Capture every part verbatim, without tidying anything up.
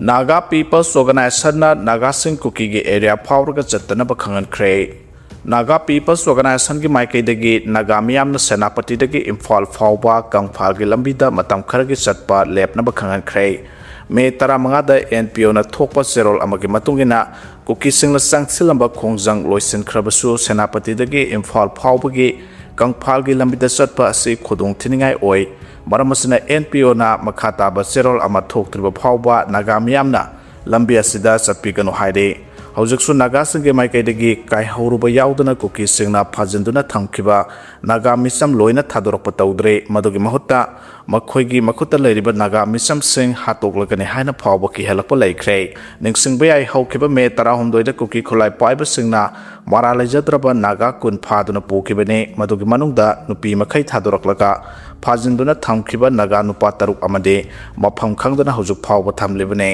Naga People's Organizationꯅ ꯅꯥꯒꯥꯁꯤꯡ ꯀꯨꯀꯤꯒꯤ area ꯐꯥꯎꯔꯒ ꯆꯠꯇꯅꯕ ꯈꯪꯍꯟꯈ꯭ꯔꯦ꯫ Naga People's Organizationꯒꯤ ꯃꯥꯏꯀꯩꯗꯒꯤ ꯅꯥꯒꯥ ꯃꯤꯌꯥꯝꯅ ꯁꯦꯅꯥꯄꯇꯤꯗꯒꯤ ꯏꯝꯐꯥꯜ ꯐꯥꯎꯕ ꯀꯪꯐꯥꯜꯒꯤ ꯂꯝꯕꯤꯗ ꯃꯇꯝ ꯈꯔꯒꯤ ꯆꯠꯄ ꯂꯦꯞꯅꯕ ꯈꯪꯍꯟꯈ꯭ꯔꯦ꯫ ꯃꯦ ꯇꯔꯥꯃꯉꯥꯗ NPOꯅ ꯊꯣꯛꯄ ꯆꯦꯔꯣꯜ ꯑꯃꯒꯤ ꯃꯇꯨꯡ ꯏꯟꯅ, ꯀꯨꯀꯤꯁꯤꯡꯅ ꯆꯪꯁꯤꯜꯂꯝꯕ ꯈꯣꯡꯖꯪ ꯂꯣꯏꯁꯤꯟꯈ꯭ꯔꯕꯁꯨ, ꯁꯦꯅꯥꯄꯇꯤꯗꯒꯤ ꯏꯝꯐꯥꯜ ꯐꯥꯎꯕꯒꯤ ꯀꯪꯐꯥꯜꯒꯤ ꯂꯝꯕꯤꯗ ꯆꯠꯄ ꯑꯁꯤ ꯈꯨꯗꯣꯡ ꯊꯤꯅꯤꯡꯉꯥꯏ ꯑꯣꯏ꯫ ꯃꯔꯝ ꯑꯁꯤꯅ, NPOꯅ ꯃꯈꯥ ꯇꯥꯕ ꯆꯦꯔꯣꯜ ꯑꯃ ꯊꯣꯛꯇ꯭ꯔꯤꯕ ꯐꯥꯎꯕ ꯅꯥꯒꯥ ꯃꯤꯌꯥꯝꯅ ꯂꯝꯕꯤ ꯑꯁꯤꯗ ꯆꯠꯄꯤꯒꯅꯨ ꯍꯥꯏꯔꯤ꯫ ꯍꯧꯖꯤꯛꯁꯨ ꯅꯥꯒꯥꯁꯤꯡꯒꯤ ꯃꯥꯏꯀꯩꯗꯒꯤ ꯀꯥꯏꯍꯧꯔꯨꯕ ꯌꯥꯎꯗꯅ ꯀꯨꯀꯤꯁꯤꯡꯅ ꯐꯥꯖꯤꯟꯗꯨꯅ ꯊꯝꯈꯤꯕ ꯅꯥꯒꯥ ꯃꯤꯆꯝ ꯂꯣꯏꯅ ꯊꯥꯗꯣꯔꯛꯄ ꯇꯧꯗ꯭ꯔꯦ꯫ ꯃꯗꯨꯒꯤ ꯃꯍꯨꯠꯇ ꯃꯈꯣꯏꯒꯤ ꯃꯈꯨꯠꯇ ꯂꯩꯔꯤꯕ ꯅꯥꯒꯥ ꯃꯤꯆꯝꯁꯤꯡ ꯍꯥꯠꯇꯣꯛꯂꯒꯅꯤ ꯍꯥꯏꯅ ꯐꯥꯎꯕ ꯀꯤꯍꯜꯂꯛꯄ ꯂꯩꯈ꯭ꯔꯦ꯫ ꯅꯤꯡꯁꯤꯡꯕ ꯌꯥꯏ, ꯍꯧꯈꯤꯕ ꯃꯦ ꯇꯔꯥꯍꯨꯝꯗꯣꯏꯗ ꯀꯨꯀꯤ ꯈꯨꯠꯂꯥꯏ ꯄꯥꯏꯕꯁꯤꯡꯅ ꯃꯔꯥꯜ ꯂꯩꯖꯗ꯭ꯔꯕ ꯅꯥꯒꯥ ꯀꯨꯟ ꯐꯥꯗꯨꯅ ꯄꯨꯈꯤꯕꯅꯤ꯫ ꯃꯗꯨꯒꯤ ꯃꯅꯨꯡꯗ ꯅꯨꯄꯤ ꯃꯈꯩ ꯊꯥꯗꯣꯔꯛꯂꯒ ꯐꯥꯖꯤꯟꯗꯨꯅ ꯊꯝꯈꯤꯕ ꯅꯥꯒꯥ ꯅꯨꯄꯥ ꯇꯔꯨꯛ ꯑꯃꯗꯤ ꯃꯐꯝ ꯈꯪꯗꯅ ꯍꯧꯖꯤꯛ ꯐꯥꯎꯕ ꯊꯝꯂꯤꯕꯅꯤ꯫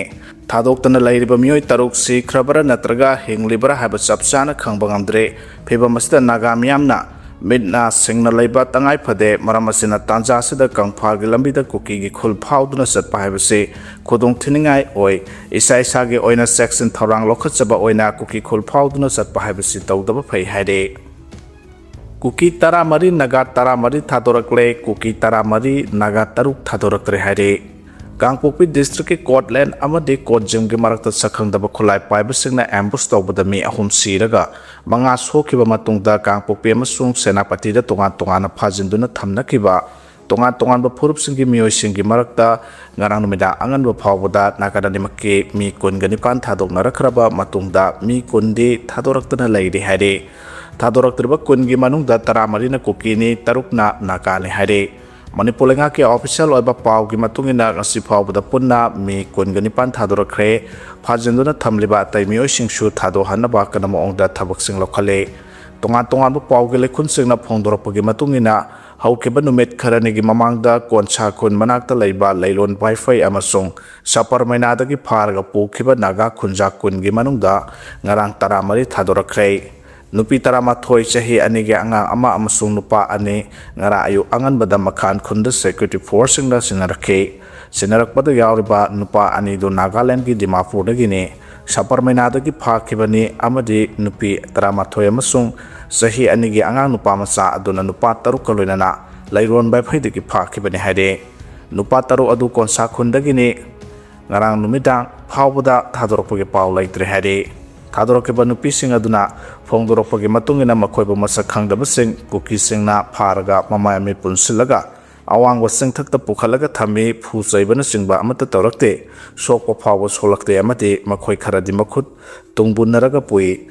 ꯊꯥꯗꯣꯛꯇꯅ ꯂꯩꯔꯤꯕ ꯃꯤꯑꯣꯏ ꯇꯔꯨꯛ ꯁꯤꯈ꯭ꯔꯕꯔꯥ ꯅꯠꯇ꯭ꯔꯒ ꯍꯤꯡꯂꯤꯕꯔꯥ ꯍꯥꯏꯕ ꯆꯞ ꯆꯥꯅ ꯈꯪꯕ ꯉꯝꯗ꯭ꯔꯦ꯫ ꯐꯤꯚꯝ ꯑꯁꯤꯗ ꯅꯥꯒꯥ ꯃꯤꯌꯥꯝꯅ ꯃꯤꯠ ꯅꯥ ꯁꯤꯡꯅ ꯂꯩꯕ ꯇꯉꯥꯏ ꯐꯗꯦ꯫ ꯃꯔꯝ ꯑꯁꯤꯅ, ꯇꯥꯟꯖꯥ ꯑꯁꯤꯗ ꯀꯪꯐꯥꯜꯒꯤ ꯂꯝꯕꯤꯗ ꯀꯨꯀꯤꯒꯤ ꯈꯨꯜ ꯐꯥꯎꯗꯨꯅ ꯆꯠꯄ ꯍꯥꯏꯕꯁꯤ ꯈꯨꯗꯣꯡ ꯊꯤꯅꯤꯡꯉꯥꯏ ꯑꯣꯏ꯫ ꯏꯁꯥ ꯏꯁꯥꯒꯤ ꯑꯣꯏꯅ ꯆꯦꯛꯁꯤꯟ ꯊꯧꯔꯥꯡ ꯂꯧꯈꯠꯆꯕ ꯑꯣꯏꯅ ꯀꯨꯀꯤ ꯈꯨꯜ ꯐꯥꯎꯗꯨꯅ ꯆꯠꯄ ꯍꯥꯏꯕꯁꯤ ꯇꯧꯗꯕ ꯐꯩ ꯍꯥꯏꯔꯤ꯫ ꯀꯨꯀꯤ ꯇꯔꯥꯃꯔꯤ, ꯅꯥꯒꯥ ꯇꯔꯥꯃꯔꯤ ꯊꯥꯗꯣꯔꯛꯂꯦ꯫ ꯀꯨꯀꯤ ꯇꯔꯥꯃꯔꯤ, ꯅꯥꯒꯥ ꯇꯔꯨꯛ ꯊꯥꯗꯣꯔꯛꯇ꯭ꯔꯦ ꯍꯥꯏꯔꯤ꯫ ꯀꯥꯡꯄꯣꯛꯄꯤ ꯗꯤꯁꯇ꯭ꯔꯤꯛꯀꯤ ꯀꯣꯠꯂꯦꯟ ꯑꯃꯗꯤ ꯀꯣꯠꯖꯤꯝꯒꯤ ꯃꯔꯛꯇ ꯁꯛꯈꯪꯗꯕ ꯈꯨꯠꯂꯥꯏ ꯄꯥꯏꯕꯁꯤꯡꯅ ꯑꯦꯝꯕꯨꯁ ꯇꯧꯕꯗ ꯃꯤ ꯑꯍꯨꯝ ꯁꯤꯔꯒ ꯃꯉꯥ ꯁꯣꯛꯈꯤꯕ ꯃꯇꯨꯡꯗ, ꯀꯥꯡꯄꯣꯛꯄꯤ ꯑꯃꯁꯨꯡ ꯁꯦꯅꯥꯄꯇꯤꯗ ꯇꯣꯉꯥꯟ ꯇꯣꯉꯥꯟꯅ ꯐꯥꯖꯤꯟꯗꯨꯅ ꯊꯝꯅꯈꯤꯕ ꯇꯣꯉꯥꯟ ꯇꯣꯉꯥꯟꯕ ꯐꯨꯔꯨꯞꯁꯤꯡꯒꯤ ꯃꯤꯑꯣꯏꯁꯤꯡꯒꯤ ꯃꯔꯛꯇ ꯉꯔꯥꯡ ꯅꯨꯃꯤꯗꯥꯡ ꯑꯉꯟꯕ ꯐꯥꯎꯕꯗ ꯅꯥꯒꯥꯂꯦꯟ ꯑꯅꯤꯃꯛꯀꯤ ꯃꯤ ꯀꯨꯟꯒ ꯅꯤꯄꯥꯟ ꯊꯥꯗꯣꯛꯅꯔꯛꯈ꯭ꯔꯕ ꯃꯇꯨꯡꯗ, ꯃꯤ ꯀꯨꯟꯗꯤ ꯊꯥꯗꯣꯔꯛꯇꯅ ꯂꯩꯔꯤ ꯍꯥꯏꯔꯤ꯫ ꯊꯥꯗꯣꯔꯛꯇ꯭ꯔꯤꯕ ꯀꯨꯟꯒꯤ ꯃꯅꯨꯡꯗ ꯇꯔꯥꯃꯔꯤꯅ ꯀꯨꯀꯤꯅꯤ, ꯇꯔꯨꯛꯅ ꯅꯥꯒꯥꯅꯤ ꯍꯥꯏꯔꯤ꯫ ꯃꯅꯤꯄꯨꯔ ꯂꯩꯉꯥꯛꯀꯤ ꯑꯣꯐꯤꯁꯤꯌꯦꯜ ꯑꯣꯏꯕ ꯄꯥꯎꯒꯤ ꯃꯇꯨꯡ ꯏꯟꯅ, ꯉꯁꯤ ꯐꯥꯎꯕꯗ ꯄꯨꯟꯅ ꯃꯤ ꯀꯨꯟꯒ ꯅꯤꯄꯥꯟ ꯊꯥꯗꯣꯔꯛꯈ꯭ꯔꯦ꯫ ꯐꯥꯖꯤꯟꯗꯨꯅ ꯊꯝꯂꯤꯕ ꯑꯇꯩ ꯃꯤꯑꯣꯏꯁꯤꯡꯁꯨ ꯊꯥꯗꯣꯛꯍꯟꯅꯕ ꯀꯟꯅ ꯃꯑꯣꯡꯗ ꯊꯕꯛꯁꯤꯡ ꯂꯧꯈꯠꯂꯤ꯫ ꯇꯣꯉꯥꯟ ꯇꯣꯉꯥꯟꯕ ꯄꯥꯎꯒꯤ ꯂꯩꯈꯨꯟꯁꯤꯡꯅ ꯐꯣꯡꯗꯣꯔꯛꯄꯒꯤ ꯃꯇꯨꯡ ꯏꯟꯅ, ꯍꯧꯈꯤꯕ ꯅꯨꯃꯤꯠ ꯈꯔꯅꯤꯒꯤ ꯃꯃꯥꯡꯗ ꯀꯣꯟꯁꯥ ꯈꯨꯟ ꯃꯅꯥꯛꯇ ꯂꯩꯕ ꯂꯩꯂꯣꯟ ꯋꯥꯏꯐꯩ ꯑꯃꯁꯨꯡ ꯁꯄꯔ ꯃꯩꯅꯥꯗꯒꯤ ꯐꯥꯔꯒ ꯄꯨꯈꯤꯕ ꯅꯥꯒꯥ ꯈꯨꯟꯖꯥ ꯀꯨꯟꯒꯤ ꯃꯅꯨꯡꯗ ꯉꯔꯥꯡ ꯇꯔꯥꯃꯔꯤ ꯊꯥꯗꯣꯔꯛꯈ꯭ꯔꯦ꯫ ꯅꯨꯄꯤ ꯇꯔꯥꯃꯥꯊꯣꯏ, ꯆꯍꯤ ꯑꯅꯤꯒꯤ ꯑꯉꯥꯡ ꯑꯃ ꯑꯃꯁꯨꯡ ꯅꯨꯄꯥ ꯑꯅꯤ ꯉꯔꯥꯡ ꯑꯌꯨꯛ ꯑꯉꯟꯕꯗ ꯃꯈꯥꯟ ꯈꯨꯟꯗ ꯁꯦꯀ꯭ꯌꯨꯔꯤꯇꯤ ꯐꯣꯔꯁꯁꯤꯡꯅ ꯁꯤꯟꯅꯔꯛꯈꯤ꯫ ꯁꯤꯟꯅꯔꯛꯄꯗ ꯌꯥꯎꯔꯤꯕ ꯅꯨꯄꯥ ꯑꯅꯤꯗꯨ ꯅꯥꯒꯥꯂꯦꯟꯗꯒꯤ ꯗꯤꯃꯥꯄꯨꯔꯗꯒꯤꯅꯤ꯫ ꯁꯕꯔꯃꯩꯅꯥꯗꯒꯤ ꯐꯥꯈꯤꯕꯅꯤ ꯑꯃꯗꯤ ꯅꯨꯄꯤ ꯇꯔꯥꯃꯥꯊꯣꯏ ꯑꯃꯁꯨꯡ ꯆꯍꯤ ꯑꯅꯤꯒꯤ ꯑꯉꯥꯡ ꯅꯨꯄꯥ ꯃꯆꯥ ꯑꯗꯨꯅ ꯅꯨꯄꯥ ꯇꯔꯨꯛꯀ ꯂꯣꯏꯅꯅ ꯂꯩꯔꯣꯟ ꯕꯥꯏꯐꯩꯗꯒꯤ ꯐꯥꯈꯤꯕꯅꯤ ꯍꯥꯏꯔꯤ꯫ ꯅꯨꯄꯥ ꯇꯔꯨꯛ ꯑꯗꯨ ꯀꯣꯟꯁꯥ ꯈꯨꯟꯗꯒꯤꯅꯤ꯫ ꯉꯔꯥꯡ ꯅꯨꯃꯤꯗꯥꯡ ꯐꯥꯎꯕꯗ ꯊꯥꯗꯣꯔꯛꯄꯒꯤ ꯄꯥꯎ ꯂꯩꯇ꯭ꯔꯦ ꯍꯥꯏꯔꯤ꯫ ꯊꯥꯗꯣꯔꯛꯈꯤꯕ ꯅꯨꯄꯤꯁꯤꯡ ꯑꯗꯨꯅ ꯐꯣꯡꯗꯣꯔꯛꯄꯒꯤ ꯃꯇꯨꯡ ꯏꯟꯅ ꯃꯈꯣꯏꯕꯨ ꯃꯁꯛ ꯈꯪꯗꯕꯁꯤꯡ ꯀꯨꯀꯤꯁꯤꯡꯅ ꯐꯥꯔꯒ ꯃꯃꯥꯏ ꯃꯃꯤꯠ ꯄꯨꯟꯁꯤꯜꯂꯒ ꯑꯋꯥꯡꯕ ꯆꯤꯡꯊꯛꯇ ꯄꯨꯈꯠꯂꯒ ꯊꯝꯃꯤ꯫ ꯐꯨ ꯆꯩꯕꯅꯆꯤꯡꯕ ꯑꯃꯠꯇ ꯇꯧꯔꯛꯇꯦ꯫ ꯁꯣꯛꯄ ꯐꯥꯎꯕ ꯁꯣꯛꯂꯛꯇꯦ ꯑꯃꯗꯤ ꯃꯈꯣꯏ ꯈꯔꯗꯤ ꯃꯈꯨꯠ ꯇꯨꯡꯕꯨꯟꯅꯔꯒ ꯄꯨꯏ꯫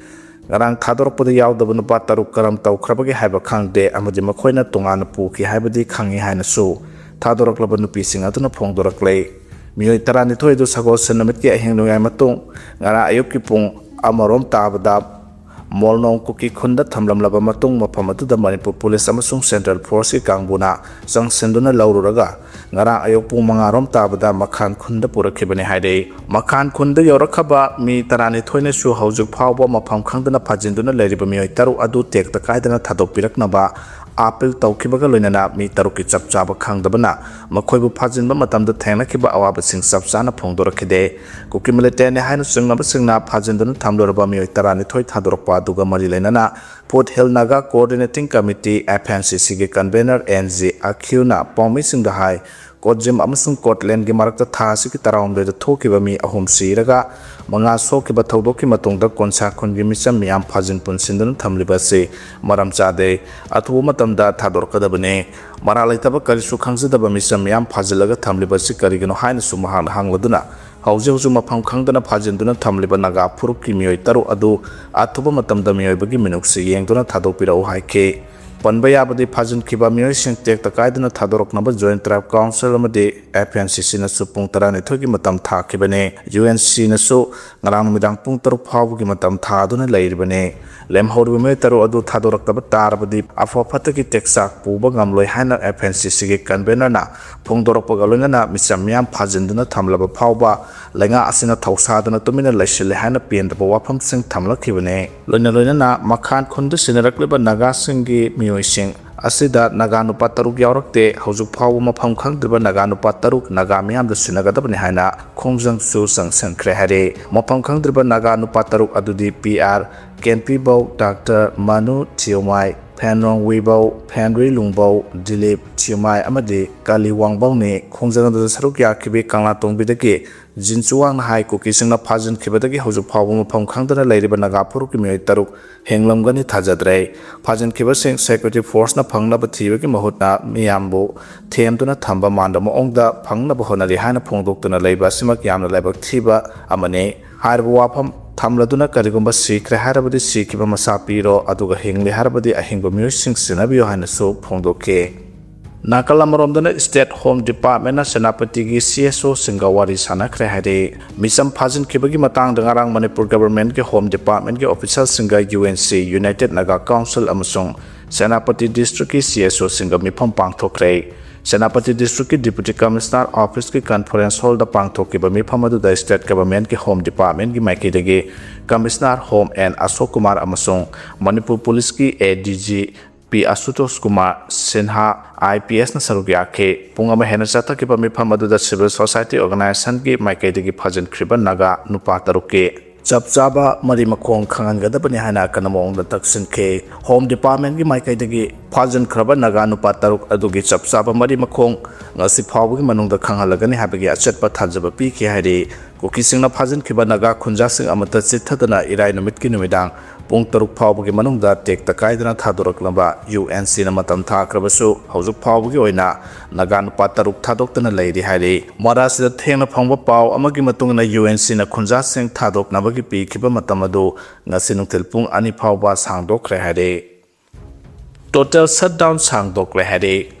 ꯉꯔꯥꯡ ꯊꯥꯗꯣꯔꯛꯄꯗ ꯌꯥꯎꯗꯕ ꯅꯨꯄꯥ ꯇꯔꯨꯛ ꯀꯔꯝ ꯇꯧꯈ꯭ꯔꯕꯒꯦ ꯍꯥꯏꯕ ꯈꯪꯗꯦ ꯑꯃꯗꯤ ꯃꯈꯣꯏꯅ ꯇꯣꯉꯥꯟꯅ ꯄꯨꯈꯤ ꯍꯥꯏꯕꯗꯤ ꯈꯪꯏ ꯍꯥꯏꯅꯁꯨ ꯊꯥꯗꯣꯔꯛꯂꯕ ꯅꯨꯄꯤꯁꯤꯡ ꯑꯗꯨꯅ ꯐꯣꯡꯗꯣꯔꯛꯂꯦ꯫ ꯃꯤꯑꯣꯏ ꯇꯔꯥꯅꯤꯊꯣꯏ ꯑꯗꯨ ꯁꯒꯣꯜꯁꯦꯟ ꯅꯨꯃꯤꯠꯀꯤ ꯑꯍꯤꯡ ꯅꯣꯡꯌꯥꯏ ꯃꯇꯨꯡ ꯉꯔꯥꯡ ꯑꯌꯨꯛꯀꯤ ꯄꯨꯡ ꯑꯃꯔꯣꯝ ꯇꯥꯕꯗ ꯃꯣꯜꯅꯣꯡ ꯀꯨꯀꯤ ꯈꯨꯟꯗ ꯊꯝꯂꯝꯂꯕ ꯃꯇꯨꯡ ꯃꯐꯝ ꯑꯗꯨꯗ ꯃꯅꯤꯄꯨꯔ ꯄꯨꯂꯤꯁ ꯑꯃꯁꯨꯡ ꯁꯦꯟꯇ꯭ꯔꯦꯜ ꯐꯣꯔꯁꯀꯤ ꯀꯥꯡꯕꯨꯅ ꯆꯪꯁꯤꯟꯗꯨꯅ ꯂꯧꯔꯨꯔꯒ ꯉꯔꯥꯡ ꯑꯌꯨꯛ ꯄꯨꯡ ꯃꯉꯥꯔꯣꯝ ꯇꯥꯕꯗ ꯃꯈꯥꯟ ꯈꯨꯟꯗ ꯄꯨꯔꯛꯈꯤꯕꯅꯤ ꯍꯥꯏꯔꯛꯏ꯫ ꯃꯈꯥꯟ ꯈꯨꯟꯗ ꯌꯧꯔꯛꯈꯕ ꯃꯤ ꯇꯔꯥꯅꯤꯊꯣꯏꯅꯁꯨ ꯍꯧꯖꯤꯛ ꯐꯥꯎꯕ ꯃꯐꯝ ꯈꯪꯗꯅ ꯐꯥꯖꯤꯟꯗꯨꯅ ꯂꯩꯔꯤꯕ ꯃꯤꯑꯣꯏ ꯇꯔꯨꯛ ꯑꯗꯨ ꯇꯦꯛꯇ ꯀꯥꯏꯗꯅ ꯊꯥꯗꯣꯛꯄꯤꯔꯛꯅꯕ ꯑꯥꯄꯤꯜ ꯇꯧꯈꯤꯕꯒ ꯂꯣꯏꯅꯅ ꯃꯤ ꯇꯔꯨꯛꯀꯤ ꯆꯞ ꯆꯥꯕ ꯈꯪꯗꯕꯅ ꯃꯈꯣꯏꯕꯨ ꯐꯥꯖꯤꯟꯕ ꯃꯇꯝꯗ ꯊꯦꯡꯅꯈꯤꯕ ꯑꯋꯥꯕꯁꯤꯡ ꯆꯞ ꯆꯥꯅ ꯐꯣꯡꯗꯣꯔꯛꯈꯤꯗꯦ꯫ ꯀꯨꯀꯤ ꯃꯤꯂꯤꯇꯦꯟꯅꯤ ꯍꯥꯏꯅ ꯆꯤꯡꯅꯕꯁꯤꯡꯅ ꯐꯥꯖꯤꯟꯗꯨꯅ ꯊꯝꯂꯨꯔꯕ ꯃꯤꯑꯣꯏ ꯇꯔꯥꯅꯤꯊꯣꯏ ꯊꯥꯗꯣꯔꯛꯄ ꯑꯗꯨꯒ ꯃꯔꯤ ꯂꯩꯅꯅ foothill Naga coordinating committee, F N C C, ꯒꯤ ꯀꯟꯚꯦꯅꯔ ꯑꯦꯟ ꯖꯤ ꯑꯈ꯭ꯌꯨꯅ ꯄꯥꯎꯃꯤꯁꯤꯡꯗ ꯍꯥꯏ, ꯀꯣꯠꯖꯤꯝ ꯑꯃꯁꯨꯡ ꯀꯣꯠꯂꯦꯟꯒꯤ ꯃꯔꯛꯇ ꯊꯥ ꯑꯁꯤꯒꯤ ꯇꯔꯥꯍꯨꯝꯗꯣꯏꯗ ꯊꯣꯛꯈꯤꯕ ꯃꯤ ꯑꯍꯨꯝ ꯁꯤꯔꯒ ꯃꯉꯥ ꯁꯣꯛꯈꯤꯕ ꯊꯧꯗꯣꯛꯀꯤ ꯃꯇꯨꯡꯗ ꯀꯣꯟꯁꯥ ꯈꯨꯟꯒꯤ ꯃꯤꯆꯝ ꯃꯤꯌꯥꯝ ꯐꯥꯖꯤꯟ ꯄꯨꯟꯁꯤꯟꯗꯨꯅ ꯊꯝꯂꯤꯕ ꯑꯁꯤ ꯃꯔꯝ ꯆꯥꯗꯦ꯫ ꯑꯊꯨꯕ ꯃꯇꯝꯗ ꯊꯥꯗꯣꯔꯛꯀꯗꯕꯅꯤ꯫ ꯃꯔꯥꯜ ꯂꯩꯇꯕ ꯀꯔꯤꯁꯨ ꯈꯪꯖꯗꯕ ꯃꯤꯆꯝ ꯃꯤꯌꯥꯝ ꯐꯥꯖꯤꯜꯂꯒ ꯊꯝꯂꯤꯕ ꯑꯁꯤ ꯀꯔꯤꯒꯤꯅꯣ ꯍꯥꯏꯅꯁꯨ ꯃꯍꯥꯛꯅ ꯍꯪꯂꯗꯨꯅ ꯍꯧꯖꯤꯛ ꯍꯧꯖꯤꯛ ꯃꯐꯝ ꯈꯪꯗꯅ ꯐꯥꯖꯤꯟꯗꯨꯅ ꯊꯝꯂꯤꯕ ꯅꯥꯒꯥ ꯐꯨꯔꯨꯞꯀꯤ ꯃꯤꯑꯣꯏ ꯇꯔꯨꯛ ꯑꯗꯨ ꯑꯊꯨꯕ ꯃꯇꯝꯗ ꯃꯤꯑꯣꯏꯕꯒꯤ ꯃꯤꯅꯨꯡꯁꯤ ꯌꯦꯡꯗꯨꯅ ꯊꯥꯗꯣꯛꯄꯤꯔꯛꯎ ꯍꯥꯏꯈꯤ꯫ ꯄꯟꯕ ꯌꯥꯕꯗꯤ ꯐꯥꯖꯤꯟꯈꯤꯕ ꯃꯤꯑꯣꯏꯁꯤꯡ ꯇꯦꯛꯇ ꯀꯥꯏꯗꯅ ꯊꯥꯗꯣꯔꯛꯅꯕ Joint Tribe Council ꯑꯃꯗꯤ F N C C ꯅꯁꯨ ꯄꯨꯡ ꯇꯔꯥꯅꯤꯊꯣꯏꯒꯤ ꯃꯇꯝ ꯊꯥꯈꯤꯕꯅꯤ꯫ U N C ꯅꯁꯨ ꯉꯔꯥꯡ ꯅꯨꯃꯤꯗꯥꯡ ꯄꯨꯡ ꯇꯔꯨꯛ ꯐꯥꯎꯕꯒꯤ ꯃꯇꯝ ꯊꯥꯗꯨꯅ ꯂꯩꯔꯤꯕꯅꯤ꯫ ꯂꯦꯝꯍꯧꯔꯤꯕ ꯃꯤꯑꯣꯏ ꯇꯔꯨꯛ ꯑꯗꯨ ꯊꯥꯗꯣꯔꯛꯇꯕ ꯇꯥꯔꯕꯗꯤ ꯑꯐ ꯐꯠꯇꯒꯤ ꯇꯦꯛꯆꯥꯛ ꯄꯨꯕ ꯉꯝꯂꯣꯏ ꯍꯥꯏꯅ F N C C ꯒꯤ ꯀꯟꯚꯦꯅꯔꯅ ꯐꯣꯡꯗꯣꯔꯛꯄꯒ ꯂꯣꯏꯅꯅ ꯃꯤꯆꯝ ꯃꯤꯌꯥꯝ ꯐꯥꯖꯤꯟꯗꯨꯅ ꯊꯝꯂꯕ ꯐꯥꯎꯕ ꯂꯩꯉꯥꯛ ꯑꯁꯤꯅ ꯊꯧꯁꯥꯗꯨꯅ ꯇꯨꯃꯤꯟꯅ ꯂꯩꯁꯤꯜꯂꯦ ꯍꯥꯏꯅ ꯄꯦꯟꯗꯕ ꯋꯥꯐꯝꯁꯤꯡ ꯊꯝꯂꯛꯈꯤꯕꯅꯤ꯫ ꯂꯣꯏꯅ ꯂꯣꯏꯅꯅ ꯃꯈꯥꯟ ꯈꯨꯟꯗ ꯁꯤꯟꯅꯔꯛꯂꯤꯕ ꯅꯥꯒꯥꯁꯤꯡꯒꯤ ꯃꯤꯑꯣꯏꯁꯤꯡ ꯑꯁꯤꯗ ꯅꯥꯒꯥ ꯅꯨꯄꯥ ꯇꯔꯨꯛ ꯌꯥꯎꯔꯛꯇꯦ꯫ ꯍꯧꯖꯤꯛ ꯐꯥꯎꯕ ꯃꯐꯝ ꯈꯪꯗ꯭ꯔꯤꯕ ꯅꯥꯒꯥ ꯅꯨꯄꯥ ꯇꯔꯨꯛ ꯅꯥꯒꯥ ꯃꯤꯌꯥꯝꯗ ꯁꯤꯟꯅꯒꯗꯕꯅꯤ ꯍꯥꯏꯅ ꯈꯣꯡꯖꯪꯁꯨ ꯆꯪꯁꯤꯟꯈ꯭ꯔꯦ ꯍꯥꯏꯔꯤ꯫ ꯃꯐꯝ ꯈꯪꯗ꯭ꯔꯤꯕ ꯅꯥꯒꯥ ꯅꯨꯄꯥ ꯇꯔꯨꯛ ꯑꯗꯨꯗꯤ ꯄꯤ ꯑꯥꯔ ꯀꯦꯟꯄꯤꯕꯧ, ꯗꯥꯛꯇꯔ ꯃꯅꯨ ꯊꯤꯌꯣꯃꯥꯏ, ꯐꯦꯟꯔꯣꯡ ꯋꯤꯕꯧ, ꯐꯦꯟꯔꯤ ꯂꯨꯡꯕꯧ, ꯗꯤꯂꯤꯞ ꯊꯤꯌꯣꯃꯥꯏ ꯑꯃꯗꯤ ꯀꯥꯂꯤ ꯋꯥꯡꯕꯧꯅꯤ꯫ ꯈꯣꯡꯖꯪ ꯑꯗꯨꯗ ꯁꯔꯨꯛ ꯌꯥꯈꯤꯕꯤ ꯀꯪꯂꯥꯇꯣꯡꯕꯤꯗꯒꯤ ꯖꯤꯟꯆꯨꯋꯥꯡꯅ ꯍꯥꯏ, ꯀꯨꯀꯤꯁꯤꯡꯅ ꯐꯥꯖꯤꯟꯈꯤꯕꯗꯒꯤ ꯍꯧꯖꯤꯛ ꯐꯥꯎꯕ ꯃꯐꯝ ꯈꯪꯗꯅ ꯂꯩꯔꯤꯕ ꯅꯥꯒꯥ ꯐꯨꯔꯨꯞꯀꯤ ꯃꯤꯑꯣꯏ ꯇꯔꯨꯛ ꯍꯤꯡꯂꯝꯒꯅꯤ ꯊꯥꯖꯗ꯭ꯔꯦ꯫ ꯐꯥꯖꯤꯟꯈꯤꯕꯁꯤꯡ ꯁꯦꯀ꯭ꯌꯨꯔꯤꯇꯤ ꯐꯣꯔꯁꯅ ꯐꯪꯅꯕ ꯊꯤꯕꯒꯤ ꯃꯍꯨꯠꯅ ꯃꯤꯌꯥꯝꯕꯨ ꯊꯦꯝꯗꯨꯅ ꯊꯝꯕ ꯃꯥꯟꯕ ꯃꯑꯣꯡꯗ ꯐꯪꯅꯕ ꯍꯣꯠꯅꯔꯤ ꯍꯥꯏꯅ ꯐꯣꯡꯗꯣꯛꯇꯨꯅ ꯂꯩꯕ ꯑꯁꯤꯃꯛ ꯌꯥꯝꯅ ꯂꯥꯏꯕꯛ ꯊꯤꯕ ꯑꯃꯅꯤ꯫ ꯍꯥꯏꯔꯤꯕ ꯋꯥꯐꯝ ꯊꯝꯂꯗꯨꯅ ꯀꯔꯤꯒꯨꯝꯕ ꯁꯤꯈ꯭ꯔꯦ ꯍꯥꯏꯔꯕꯗꯤ ꯁꯤꯈꯤꯕ ꯃꯁꯥ ꯄꯤꯔꯣ, ꯑꯗꯨꯒ ꯍꯤꯡꯂꯤ ꯍꯥꯏꯔꯕꯗꯤ ꯑꯍꯤꯡꯕ ꯃꯤꯑꯣꯏꯁꯤꯡ ꯁꯤꯟꯅꯕꯤꯌꯨ ꯍꯥꯏꯅꯁꯨ ꯐꯣꯡꯗꯣꯛꯈꯤ꯫ ꯅꯥꯀꯜ ꯑꯃꯔꯣꯝꯗꯅ ꯁ꯭ꯇꯦꯠ ꯍꯣꯝ ꯗꯤꯄꯥꯔꯠꯃꯦꯟꯅ ꯁꯦꯅꯥꯄꯇꯤꯒꯤ ꯁꯤ ꯑꯦꯁ ꯑꯣꯁꯤꯡꯒ ꯋꯥꯔꯤ ꯁꯥꯟꯅꯈ꯭ꯔꯦ ꯍꯥꯏꯔꯤ꯫ ꯃꯤꯆꯝ ꯐꯥꯖꯤꯟꯈꯤꯕꯒꯤ ꯃꯇꯥꯡꯗ ꯉꯔꯥꯡ ꯃꯅꯤꯄꯨꯔ ꯒꯚꯔꯟꯃꯦꯟꯠꯀꯤ ꯍꯣꯝ ꯗꯤꯄꯥꯔꯠꯃꯦꯟꯠꯀꯤ ꯑꯣꯐꯤꯁꯤꯌꯦꯜꯁꯤꯡꯒ U N C, united Naga council ꯑꯃꯁꯨꯡ ꯁꯦꯅꯥꯄꯇꯤ ꯗꯤꯁꯇ꯭ꯔꯤꯛꯀꯤ ꯁꯤ ꯑꯦꯁ ꯑꯣꯁꯤꯡꯒ ꯃꯤꯐꯝ ꯄꯥꯡꯊꯣꯛꯈ꯭ꯔꯦ꯫ ꯁꯦꯅꯥꯄꯇꯤ ꯗꯤꯁꯇ꯭ꯔꯤꯛꯀꯤ ꯗꯤꯄ꯭ꯌꯨꯇꯤ ꯀꯃꯤꯁꯅꯔ ꯑꯣꯐꯤꯁꯀꯤ ꯀꯟꯐꯔꯦꯟꯁ ꯍꯣꯜꯗ ꯄꯥꯡꯊꯣꯛꯈꯤꯕ ꯃꯤꯐꯝ ꯑꯗꯨꯗ ꯁ꯭ꯇꯦꯠ ꯒꯚꯔꯟꯃꯦꯟꯠꯀꯤ ꯍꯣꯝ ꯗꯤꯄꯥꯔꯠꯃꯦꯟꯠꯀꯤ ꯃꯥꯏꯀꯩꯗꯒꯤ ꯀꯃꯤꯁꯅꯔ ꯍꯣꯝ ꯑꯦꯟ ꯑꯁꯣꯛ ꯀꯨꯃꯥꯔ ꯑꯃꯁꯨꯡ ꯃꯅꯤꯄꯨꯔ ꯄꯨꯂꯤꯁꯀꯤ ꯑꯦ D G P ꯑꯁꯨꯇꯣꯁ Kumar Sinha, I P ꯑꯦꯁꯅ ꯁꯔꯨꯛ ꯌꯥꯈꯤ꯫ ꯄꯨꯡ ꯑꯃ ꯍꯦꯟꯅ ꯆꯠꯊꯈꯤꯕ ꯃꯤꯐꯝ ꯑꯗꯨꯗ ꯁꯤꯚꯤꯜ ꯁꯣꯁꯥꯏꯇꯤ ꯑꯣꯔꯒꯅꯥꯏꯖꯦꯁꯟꯒꯤ ꯃꯥꯏꯀꯩꯗꯒꯤ ꯐꯥꯖꯤꯟꯈ꯭ꯔꯤꯕ ꯅꯥꯒꯥ ꯅꯨꯄꯥ ꯇꯔꯨꯛꯀꯤ ꯆꯞ ꯆꯥꯕ ꯃꯔꯤ ꯃꯈꯣꯡ ꯈꯪꯍꯟꯒꯗꯕꯅꯤ ꯍꯥꯏꯅ ꯑꯀꯟꯕ ꯃꯑꯣꯡꯗ ꯇꯛꯁꯤꯟꯈꯤ꯫ ꯍꯣꯝ ꯗꯤꯄꯥꯔꯠꯃꯦꯟꯠꯀꯤ ꯃꯥꯏꯀꯩꯗꯒꯤ ꯐꯥꯖꯤꯟꯈ꯭ꯔꯕ ꯅꯥꯒꯥ ꯅꯨꯄꯥ ꯇꯔꯨꯛ ꯑꯗꯨꯒꯤ ꯆꯞ ꯆꯥꯕ ꯃꯔꯤ ꯃꯈꯣꯡ ꯉꯁꯤ ꯐꯥꯎꯕꯒꯤ ꯃꯅꯨꯡꯗ ꯈꯪꯍꯜꯂꯒꯅꯤ ꯍꯥꯏꯕꯒꯤ ꯑꯆꯦꯠꯄ ꯊꯥꯖꯕ ꯄꯤꯈꯤ ꯍꯥꯏꯔꯤ꯫ ꯀꯨꯀꯤꯁꯤꯡꯅ ꯐꯥꯖꯤꯟꯈꯤꯕ ꯅꯥꯒꯥ ꯈꯨꯟꯖꯥꯁꯤꯡ ꯑꯃꯠꯇ ꯆꯤꯠꯊꯗꯅ ꯏꯔꯥꯏ ꯅꯨꯃꯤꯠꯀꯤ ꯅꯨꯃꯤꯗꯥꯡ ꯄꯨꯡ ꯇꯔꯨꯛ ꯐꯥꯎꯕꯒꯤ ꯃꯅꯨꯡꯗ ꯇꯦꯛꯇ ꯀꯥꯏꯗꯅ ꯊꯥꯗꯣꯔꯛꯅꯕ ꯌꯨ ꯑꯦꯟ ꯁꯤꯅ ꯃꯇꯝ ꯊꯥꯈ꯭ꯔꯕꯁꯨ, ꯍꯧꯖꯤꯛ ꯐꯥꯎꯕꯒꯤ ꯑꯣꯏꯅ ꯅꯥꯒꯥ ꯅꯨꯄꯥ ꯇꯔꯨꯛ ꯊꯥꯗꯣꯛꯇꯅ ꯂꯩꯔꯤ ꯍꯥꯏꯔꯤ꯫ ꯃꯣꯔꯥꯁꯤꯗ ꯊꯦꯡꯅ ꯐꯪꯕ ꯄꯥꯎ ꯑꯃꯒꯤ ꯃꯇꯨꯡ ꯏꯟꯅ, ꯌꯨ ꯑꯦꯟ ꯁꯤꯅ ꯈꯨꯟꯖꯥꯁꯤꯡ ꯊꯥꯗꯣꯛꯅꯕꯒꯤ ꯄꯤꯈꯤꯕ ꯃꯇꯝ ꯑꯗꯨ ꯉꯁꯤ ꯅꯨꯡꯊꯤꯜ ꯄꯨꯡ ꯑꯅꯤ ꯐꯥꯎꯕ ꯁꯥꯡꯗꯣꯛꯈ꯭ꯔꯦ ꯍꯥꯏꯔꯤ꯫ ꯇꯣꯇꯦꯜ ꯁꯠꯗꯥꯎꯟ ꯁꯥꯡꯗꯣꯛꯂꯦ ꯍꯥꯏꯔꯤ꯫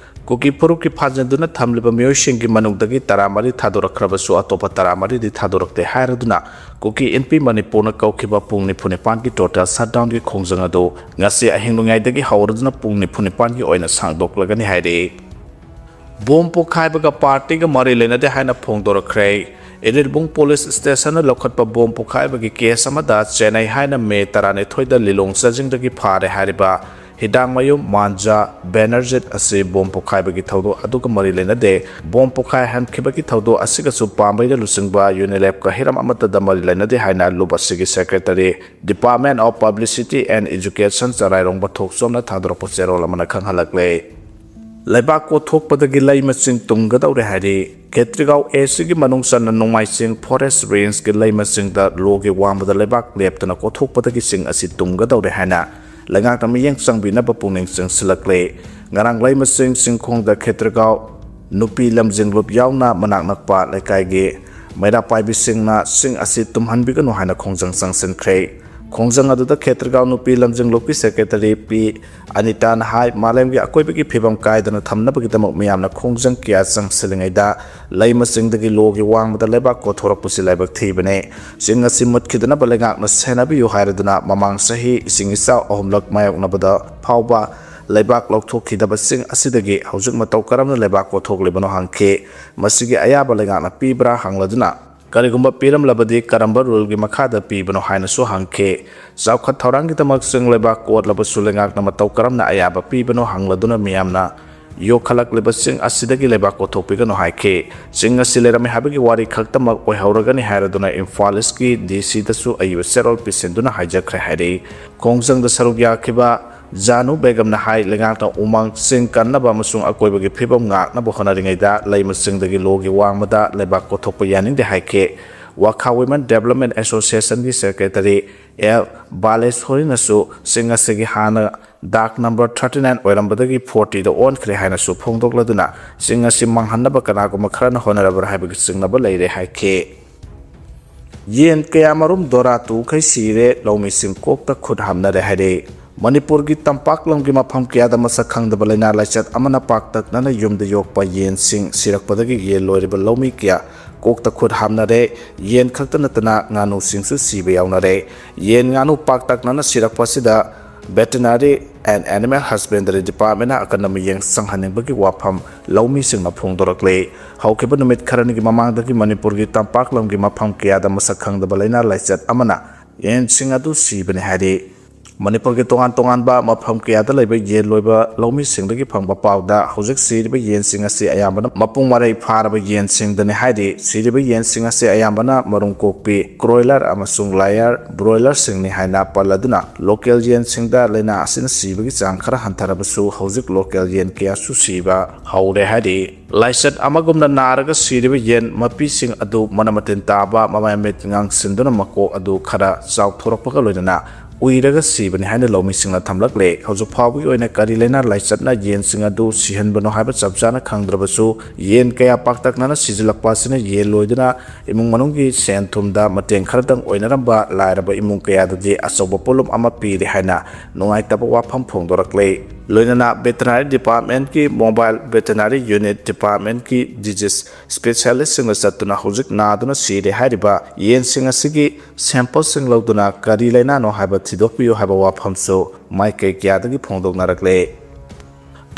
ꯀꯨꯀꯤ ꯐꯨꯔꯨꯞꯀꯤ ꯐꯥꯖꯤꯟꯗꯨꯅ ꯊꯝꯂꯤꯕ ꯃꯤꯑꯣꯏꯁꯤꯡꯒꯤ ꯃꯅꯨꯡꯗꯒꯤ ꯇꯔꯥꯃꯔꯤ ꯊꯥꯗꯣꯔꯛꯈ꯭ꯔꯕꯁꯨ, ꯑꯇꯣꯞꯄ ꯇꯔꯥꯃꯔꯤꯗꯤ ꯊꯥꯗꯣꯔꯛꯇꯦ ꯍꯥꯏꯔꯗꯨꯅ, ꯀꯨꯀꯤ ꯏꯟꯄꯤ ꯃꯅꯤꯄꯨꯔꯅ ꯀꯧꯈꯤꯕ ꯄꯨꯡ ꯅꯤꯐꯨ ꯅꯤꯄꯥꯟꯒꯤ ꯇꯣꯇꯦꯜ ꯁꯠꯗꯥꯎꯟꯒꯤ ꯈꯣꯡꯖꯪ ꯑꯗꯨ ꯉꯁꯤ ꯑꯍꯤꯡ ꯅꯣꯡꯌꯥꯏꯗꯒꯤ ꯍꯧꯔꯗꯨꯅ ꯄꯨꯡ ꯅꯤꯐꯨ ꯅꯤꯄꯥꯟꯒꯤ ꯑꯣꯏꯅ ꯁꯥꯡꯗꯣꯛꯂꯒꯅꯤ ꯍꯥꯏꯔꯤ꯫ ꯕꯣꯝ ꯄꯣꯈꯥꯏꯕꯒ ꯄꯥꯔꯇꯤꯒ ꯃꯔꯤ ꯂꯩꯅꯗꯦ ꯍꯥꯏꯅ ꯐꯣꯡꯗꯣꯔꯛꯈ꯭ꯔꯦ꯫ ꯏꯔꯤꯜꯕꯨꯡ ꯄꯨꯂꯤꯁ ꯁ꯭ꯇꯦꯁꯟꯅ ꯂꯧꯈꯠꯄ ꯕꯣꯝ ꯄꯣꯈꯥꯏꯕꯒꯤ ꯀꯦꯁ ꯑꯃꯗ ꯆꯦꯟꯅꯩ ꯍꯥꯏꯅ ꯃꯦ ꯇꯔꯥꯅꯤꯊꯣꯏꯗ ꯂꯤꯂꯣꯡ ꯆꯥꯖꯤꯡꯗꯒꯤ ꯐꯥꯔꯦ ꯍꯥꯏꯔꯤꯕ ꯍꯤꯗꯥꯡꯃꯌꯨꯝ ꯃꯥꯟꯖꯥ ꯕꯦꯅꯔꯖꯤꯠ ꯑꯁꯤ ꯕꯣꯝ ꯄꯣꯈꯥꯏꯕꯒꯤ ꯊꯧꯗꯣꯛ ꯑꯗꯨꯒ ꯃꯔꯤ ꯂꯩꯅꯗꯦ꯫ ꯕꯣꯝ ꯄꯣꯈꯥꯏꯍꯟꯈꯤꯕꯒꯤ ꯊꯧꯗꯣꯛ ꯑꯁꯤꯒꯁꯨ ꯄꯥꯝꯕꯩꯗ ꯂꯨꯆꯤꯡꯕ ꯌꯨꯅꯤꯂꯦꯞꯀ ꯍꯤꯔꯝ ꯑꯃꯠꯇꯗ ꯃꯔꯤ ꯂꯩꯅꯗꯦ ꯍꯥꯏꯅ ꯂꯨꯞ ꯑꯁꯤꯒꯤ secretary, Department of Publicity and Education, ꯆꯔꯥꯏꯔꯣꯡꯕ ꯊꯣꯛꯆꯣꯝꯅ ꯊꯥꯗꯣꯔꯛꯄ ꯆꯦꯔꯣꯜ ꯑꯃꯅ ꯈꯪꯍꯜꯂꯛꯂꯦ꯫ ꯂꯩꯕꯥꯛ ꯀꯣꯊꯣꯛꯄꯗꯒꯤ ꯂꯩ ꯃꯁꯤꯡ ꯇꯨꯝꯒꯗꯧꯔꯦ ꯍꯥꯏꯔꯤ꯫ ꯈꯦꯇ꯭ꯔꯤꯒꯥꯎ ꯑꯦ ꯁꯤꯒꯤ ꯃꯅꯨꯡ ꯆꯟꯅ ꯅꯣꯡꯃꯥꯏꯆꯤꯡ ꯐꯣꯔꯦꯁ ꯔꯦꯟꯖꯀꯤ ꯂꯩ ꯃꯁꯤꯡꯗ ꯂꯣꯒꯤ ꯋꯥꯡꯃꯗ ꯂꯩꯕꯥꯛ ꯂꯦꯞꯇꯅ ꯀꯣꯊꯣꯛꯄꯗꯒꯤ ꯆꯤꯡ ꯑꯁꯤ ꯇꯨꯝꯒꯗꯧꯔꯦ ꯍꯥꯏꯅ ꯂꯩꯉꯥꯛꯅ ꯃꯤꯠꯌꯦꯡ ꯆꯪꯕꯤꯅꯕ ꯄꯨꯛꯅꯤꯡ ꯆꯪꯁꯤꯜꯂꯛꯂꯦ꯫ ꯉꯔꯥꯡ ꯂꯩ ꯃꯁꯤꯡ ꯆꯤꯡꯈꯣꯡꯗ ꯈꯦꯇ꯭ꯔꯤꯒꯥꯎ ꯅꯨꯄꯤ ꯂꯝꯖꯤꯡꯂꯨꯞ ꯌꯥꯎꯅ ꯃꯅꯥꯛ ꯅꯛꯄ ꯂꯩꯀꯥꯏꯒꯤ ꯃꯩꯔꯥ ꯄꯥꯏꯕꯤꯁꯤꯡꯅ ꯆꯤꯡ ꯑꯁꯤ ꯇꯨꯝꯍꯟꯕꯤꯒꯅꯨ ꯍꯥꯏꯅ ꯈꯣꯡꯖꯪ ꯆꯪꯁꯤꯟꯈ꯭ꯔꯦ꯫ ꯈꯣꯡꯖꯪ ꯑꯗꯨꯗ ꯈꯦꯇ꯭ꯔꯤꯒꯥꯎ ꯅꯨꯄꯤ ꯂꯝꯖꯤꯡꯂꯨꯞꯀꯤ ꯁꯦꯀ꯭ꯔꯦꯇꯔꯤ ꯄꯤ ꯑꯅꯤꯇꯥꯅ ꯍꯥꯏ, ꯃꯥꯂꯦꯝꯒꯤ ꯑꯀꯣꯏꯕꯒꯤ ꯐꯤꯕꯝ ꯀꯥꯏꯗꯅ ꯊꯝꯅꯕꯒꯤꯗꯃꯛ ꯃꯤꯌꯥꯝꯅ ꯈꯣꯡꯖꯪ ꯀꯌꯥ ꯆꯪꯁꯤꯜꯂꯤꯉꯩꯗ ꯂꯩ ꯃꯁꯤꯡꯗꯒꯤ ꯂꯣꯒꯤ ꯋꯥꯡꯃꯗ ꯂꯩꯕꯥꯛ ꯀꯣꯊꯣꯔꯛꯄꯁꯤ ꯂꯥꯏꯕꯛ ꯊꯤꯕꯅꯤ꯫ ꯆꯤꯡ ꯑꯁꯤ ꯃꯨꯠꯈꯤꯗꯅꯕ ꯂꯩꯉꯥꯛꯅ ꯁꯦꯟꯅꯕꯤꯌꯨ ꯍꯥꯏꯔꯗꯨꯅ ꯃꯃꯥꯡ ꯆꯍꯤ ꯏꯁꯤꯡ ꯏꯆꯥꯎ ꯑꯍꯨꯝꯂꯛ ꯃꯥꯌꯣꯛꯅꯕꯗ ꯐꯥꯎꯕ ꯂꯩꯕꯥꯛ ꯂꯧꯊꯣꯛꯈꯤꯗꯕꯁꯤꯡ ꯑꯁꯤꯗꯒꯤ ꯍꯧꯖꯤꯛ ꯃꯇꯧ ꯀꯔꯝꯅ ꯂꯩꯕꯥꯛ ꯀꯣꯊꯣꯛꯂꯤꯕꯅꯣ ꯍꯪꯈꯤ꯫ ꯃꯁꯤꯒꯤ ꯑꯌꯥꯕ ꯂꯩꯉꯥꯛꯅ ꯄꯤꯕ꯭ꯔꯥ ꯍꯪꯂꯗꯨꯅ, ꯀꯔꯤꯒꯨꯝꯕ ꯄꯤꯔꯝꯂꯕꯗꯤ ꯀꯔꯝꯕ ꯔꯨꯜꯒꯤ ꯃꯈꯥꯗ ꯄꯤꯕꯅꯣ ꯍꯥꯏꯅꯁꯨ ꯍꯪꯈꯤ꯫ ꯆꯥꯎꯈꯠ ꯊꯧꯔꯥꯡꯒꯤꯗꯃꯛ ꯆꯤꯡ ꯂꯩꯕꯥꯛ ꯀꯣꯠꯂꯕꯁꯨ ꯂꯩꯉꯥꯛꯅ ꯃꯇꯧ ꯀꯔꯝꯅ ꯑꯌꯥꯕ ꯄꯤꯕꯅꯣ ꯍꯪꯂꯗꯨꯅ ꯃꯤꯌꯥꯝꯅ ꯌꯣꯛꯈꯠꯂꯛꯂꯤꯕꯁꯤꯡ ꯑꯁꯤꯗꯒꯤ ꯂꯩꯕꯥꯛ ꯀꯣꯊꯣꯛꯄꯤꯒꯅꯨ ꯍꯥꯏꯈꯤ꯫ ꯆꯤꯡ ꯑꯁꯤ ꯂꯩꯔꯝꯃꯤ ꯍꯥꯏꯕꯒꯤ ꯋꯥꯔꯤ ꯈꯛꯇꯃꯛ ꯑꯣꯏꯍꯧꯔꯒꯅꯤ ꯍꯥꯏꯔꯗꯨꯅ ꯏꯝꯐꯥꯜ ꯏꯁꯀꯤ ꯗꯤ ꯁꯤꯗꯁꯨ ꯑꯏꯕ ꯆꯦꯔꯣꯜ ꯄꯤꯁꯤꯟꯗꯨꯅ ꯍꯥꯏꯖꯈ꯭ꯔꯦ ꯍꯥꯏꯔꯤ꯫ ꯈꯣꯡꯖꯪꯗ ꯁꯔꯨꯛ ꯌꯥꯈꯤꯕ ꯖꯥꯅꯨ ꯕꯦꯒꯝꯅ ꯍꯥꯏ, ꯂꯩꯉꯥꯛꯅ ꯎꯃꯪ ꯆꯤꯡ ꯀꯟꯅꯕ ꯑꯃꯁꯨꯡ ꯑꯀꯣꯏꯕꯒꯤ ꯐꯤꯕꯝ ꯉꯥꯛꯅꯕ ꯍꯣꯠꯅꯔꯤꯉꯩꯗ ꯂꯩ ꯃꯁꯤꯡꯗꯒꯤ ꯂꯣꯒꯤ ꯋꯥꯡꯃꯗ ꯂꯩꯕꯥꯛ ꯀꯣꯊꯣꯛꯄ ꯌꯥꯅꯤꯡꯗꯦ ꯍꯥꯏꯈꯤ꯫ ꯋꯥꯈꯥ Women Development Associationꯒꯤ ꯁꯦꯀ꯭ꯔꯦꯇꯔꯤ ꯑꯦꯜ ꯕꯥꯂꯦꯁꯣꯔꯤꯅꯁꯨ ꯆꯤꯡ ꯑꯁꯤꯒꯤ ꯍꯥꯟꯅ ꯗꯥꯛ ꯅꯝꯕꯔ thirty nine ꯑꯣꯏꯔꯝꯕꯗꯒꯤ fortyꯗ ꯑꯣꯟꯈ꯭ꯔꯦ ꯍꯥꯏꯅꯁꯨ ꯐꯣꯡꯗꯣꯛꯂꯗꯨꯅ ꯆꯤꯡ ꯑꯁꯤ ꯃꯥꯡꯍꯟꯅꯕ ꯀꯅꯥꯒꯨꯝꯕ ꯈꯔꯅ ꯍꯣꯠꯅꯔꯕ꯭ꯔꯥ ꯍꯥꯏꯕꯒꯤ ꯆꯤꯡꯅꯕ ꯂꯩꯔꯦ ꯍꯥꯏꯈꯤ꯫ ꯌꯦꯟ ꯀꯌꯥꯃꯔꯨꯝ ꯗꯣꯔꯥ ꯇꯨꯈꯩ ꯁꯤꯔꯦ, ꯂꯧꯃꯤꯁꯤꯡ ꯀꯣꯛꯇ ꯈꯨꯠ ꯍꯥꯝꯅꯔꯦ ꯍꯥꯏꯔꯦ꯫ ꯃꯅꯤꯄꯨꯔꯒꯤ ꯇꯝꯄꯥꯛ ꯂꯝꯒꯤ ꯃꯐꯝ ꯀꯌꯥꯗ ꯃꯁꯛ ꯈꯪꯗꯕ ꯂꯥꯏꯅꯥ ꯂꯥꯏꯆꯠ ꯑꯃꯅ ꯄꯥꯛꯇꯛꯅꯅ ꯌꯨꯝꯗ ꯌꯣꯛꯄ ꯌꯦꯟꯁꯤꯡ ꯁꯤꯔꯛꯄꯗꯒꯤ ꯌꯦꯟ ꯂꯣꯏꯔꯤꯕ ꯂꯧꯃꯤ ꯀꯌꯥ ꯀꯣꯛꯇ ꯈꯨꯠ ꯍꯥꯝꯅꯔꯦ꯫ ꯌꯦꯟ ꯈꯛꯇ ꯅꯠꯇꯅ ꯉꯥꯅꯨꯁꯤꯡꯁꯨ ꯁꯤꯕ ꯌꯥꯎꯅꯔꯦ꯫ ꯌꯦꯟ ꯉꯥꯅꯨ ꯄꯥꯛꯇꯛꯅꯅ ꯁꯤꯔꯛꯄ ꯑꯁꯤꯗ Veterinary and Animal Husbandry Departmentꯅ ꯑꯀꯟꯕ ꯃꯤꯠꯌꯦꯡ ꯆꯪꯍꯟꯅꯤꯡꯕꯒꯤ ꯋꯥꯐꯝ ꯂꯧꯃꯤꯁꯤꯡꯅ ꯐꯣꯡꯗꯣꯔꯛꯂꯤ꯫ ꯍꯧꯈꯤꯕ ꯅꯨꯃꯤꯠ ꯈꯔꯅꯤꯒꯤ ꯃꯃꯥꯡꯗꯒꯤ ꯃꯅꯤꯄꯨꯔꯒꯤ ꯇꯝꯄꯥꯛ ꯂꯝꯒꯤ ꯃꯐꯝ ꯀꯌꯥꯗ ꯃꯁꯛ ꯈꯪꯗꯕ ꯂꯥꯏꯅꯥ ꯂꯥꯏꯆꯠ ꯑꯃꯅ ꯌꯦꯟꯁꯤꯡ ꯑꯗꯨ ꯁꯤꯕꯅꯤ ꯍꯥꯏꯔꯤ꯫ ꯃꯅꯤꯄꯨꯔꯒꯤ ꯇꯣꯉꯥꯟ ꯇꯣꯉꯥꯟꯕ ꯃꯐꯝ ꯀꯌꯥꯗ ꯂꯩꯕ ꯌꯦꯟ ꯂꯣꯏꯕ ꯂꯧꯃꯤꯁꯤꯡꯗꯒꯤ ꯐꯪꯕ ꯄꯥꯎꯗ, ꯍꯧꯖꯤꯛ ꯁꯤꯔꯤꯕ ꯌꯦꯟꯁꯤꯡ ꯑꯁꯤ ꯑꯌꯥꯝꯕꯅ ꯃꯄꯨꯡ ꯃꯔꯩ ꯐꯥꯔꯕ ꯌꯦꯟꯁꯤꯡꯗꯅꯤ ꯍꯥꯏꯔꯤ꯫ ꯁꯤꯔꯤꯕ ꯌꯦꯟꯁꯤꯡ ꯑꯁꯤ ꯑꯌꯥꯝꯕꯅ ꯃꯔꯨꯝ ꯀꯣꯛꯄꯤ, ꯀ꯭ꯔꯣꯏꯂꯔ ꯑꯃꯁꯨꯡ ꯂꯥꯌꯔ ꯕ꯭ꯔꯣꯏꯂꯔꯁꯤꯡꯅꯤ ꯍꯥꯏꯅ ꯄꯜꯂꯗꯨꯅ, ꯂꯣꯀꯦꯜ ꯌꯦꯟꯁꯤꯡꯗ ꯂꯥꯏꯅꯥ ꯑꯁꯤꯅ ꯁꯤꯕꯒꯤ ꯆꯥꯡ ꯈꯔ ꯍꯟꯊꯔꯕꯁꯨ, ꯍꯧꯖꯤꯛ ꯂꯣꯀꯦꯜ ꯌꯦꯟ ꯀꯌꯥꯁꯨ ꯁꯤꯕ ꯍꯧꯔꯦ ꯍꯥꯏꯔꯤ꯫ ꯂꯥꯏꯆꯠ ꯑꯃꯒꯨꯝꯅ ꯅꯥꯔꯒ ꯁꯤꯔꯤꯕ ꯌꯦꯟ ꯃꯄꯤꯁꯤꯡ ꯑꯗꯨ ꯃꯅꯃꯇꯤꯟ ꯇꯥꯕ, ꯃꯃꯥꯏ ꯃꯃꯤꯠ ꯉꯥꯡꯁꯤꯟꯗꯨꯅ ꯃꯀꯣꯛ ꯑꯗꯨ ꯈꯔ ꯆꯥꯎꯊꯣꯔꯛꯄꯒ ꯂꯣꯏꯅꯅ ꯎꯏꯔꯒ ꯁꯤꯕꯅꯤ ꯍꯥꯏꯅ ꯂꯧꯃꯤꯁꯤꯡꯅ ꯊꯝꯂꯛꯂꯦ꯫ ꯍꯧꯖꯤꯛ ꯐꯥꯎꯕꯒꯤ ꯑꯣꯏꯅ ꯀꯔꯤ ꯂꯥꯏꯅꯥ ꯂꯥꯏꯆꯠꯅ ꯌꯦꯟꯁꯤꯡ ꯑꯗꯨ ꯁꯤꯍꯟꯕꯅꯣ ꯍꯥꯏꯕ ꯆꯞ ꯆꯥꯅ ꯈꯪꯗ꯭ꯔꯕꯁꯨ, ꯌꯦꯟ ꯀꯌꯥ ꯄꯥꯛꯇꯛꯅꯅ ꯁꯤꯖꯤꯜꯂꯛꯄ ꯑꯁꯤꯅ ꯌꯦꯟ ꯂꯣꯏꯗꯨꯅ ꯏꯃꯨꯡ ꯃꯅꯨꯡꯒꯤ ꯁꯦꯟ ꯊꯨꯝꯗ ꯃꯇꯦꯡ ꯈꯔꯗꯪ ꯑꯣꯏꯅꯔꯝꯕ ꯂꯥꯏꯔꯕ ꯏꯃꯨꯡ ꯀꯌꯥꯗꯗꯤ ꯑꯆꯧꯕ ꯄꯣꯠꯂꯨꯝ ꯑꯃ ꯄꯤꯔꯦ ꯍꯥꯏꯅ ꯅꯨꯡꯉꯥꯏꯇꯕ ꯋꯥꯐꯝ ꯐꯣꯡꯗꯣꯔꯛꯂꯦ꯫ ꯂꯣꯏꯅꯅ ꯚꯦꯇꯅꯔꯤ ꯗꯤꯄꯥꯔꯠꯃꯦꯟꯠꯀꯤ ꯃꯣꯕꯥꯏꯜ ꯚꯦꯇꯅꯔꯤ ꯌꯨꯅꯤꯠ ꯗꯤꯄꯥꯔꯠꯃꯦꯟꯠꯀꯤ ꯗꯤꯖꯤꯁ ꯁ꯭ꯄꯦꯁꯤꯌꯦꯂꯤꯁꯁꯤꯡꯅ ꯆꯠꯇꯨꯅ ꯍꯧꯖꯤꯛ ꯅꯥꯗꯨꯅ ꯁꯤꯔꯦ ꯍꯥꯏꯔꯤꯕ ꯌꯦꯟꯁꯤꯡ ꯑꯁꯤꯒꯤ ꯁꯦꯝꯄꯜꯁꯤꯡ ꯂꯧꯗꯨꯅ ꯀꯔꯤ ꯂꯥꯏꯅꯥꯅꯣ ꯍꯥꯏꯕ ꯊꯤꯗꯣꯛꯄꯤꯌꯨ ꯍꯥꯏꯕ ꯋꯥꯐꯝꯁꯨ ꯃꯥꯏꯀꯩ ꯀꯌꯥꯗꯒꯤ ꯐꯣꯡꯗꯣꯛꯅꯔꯛꯂꯦ꯫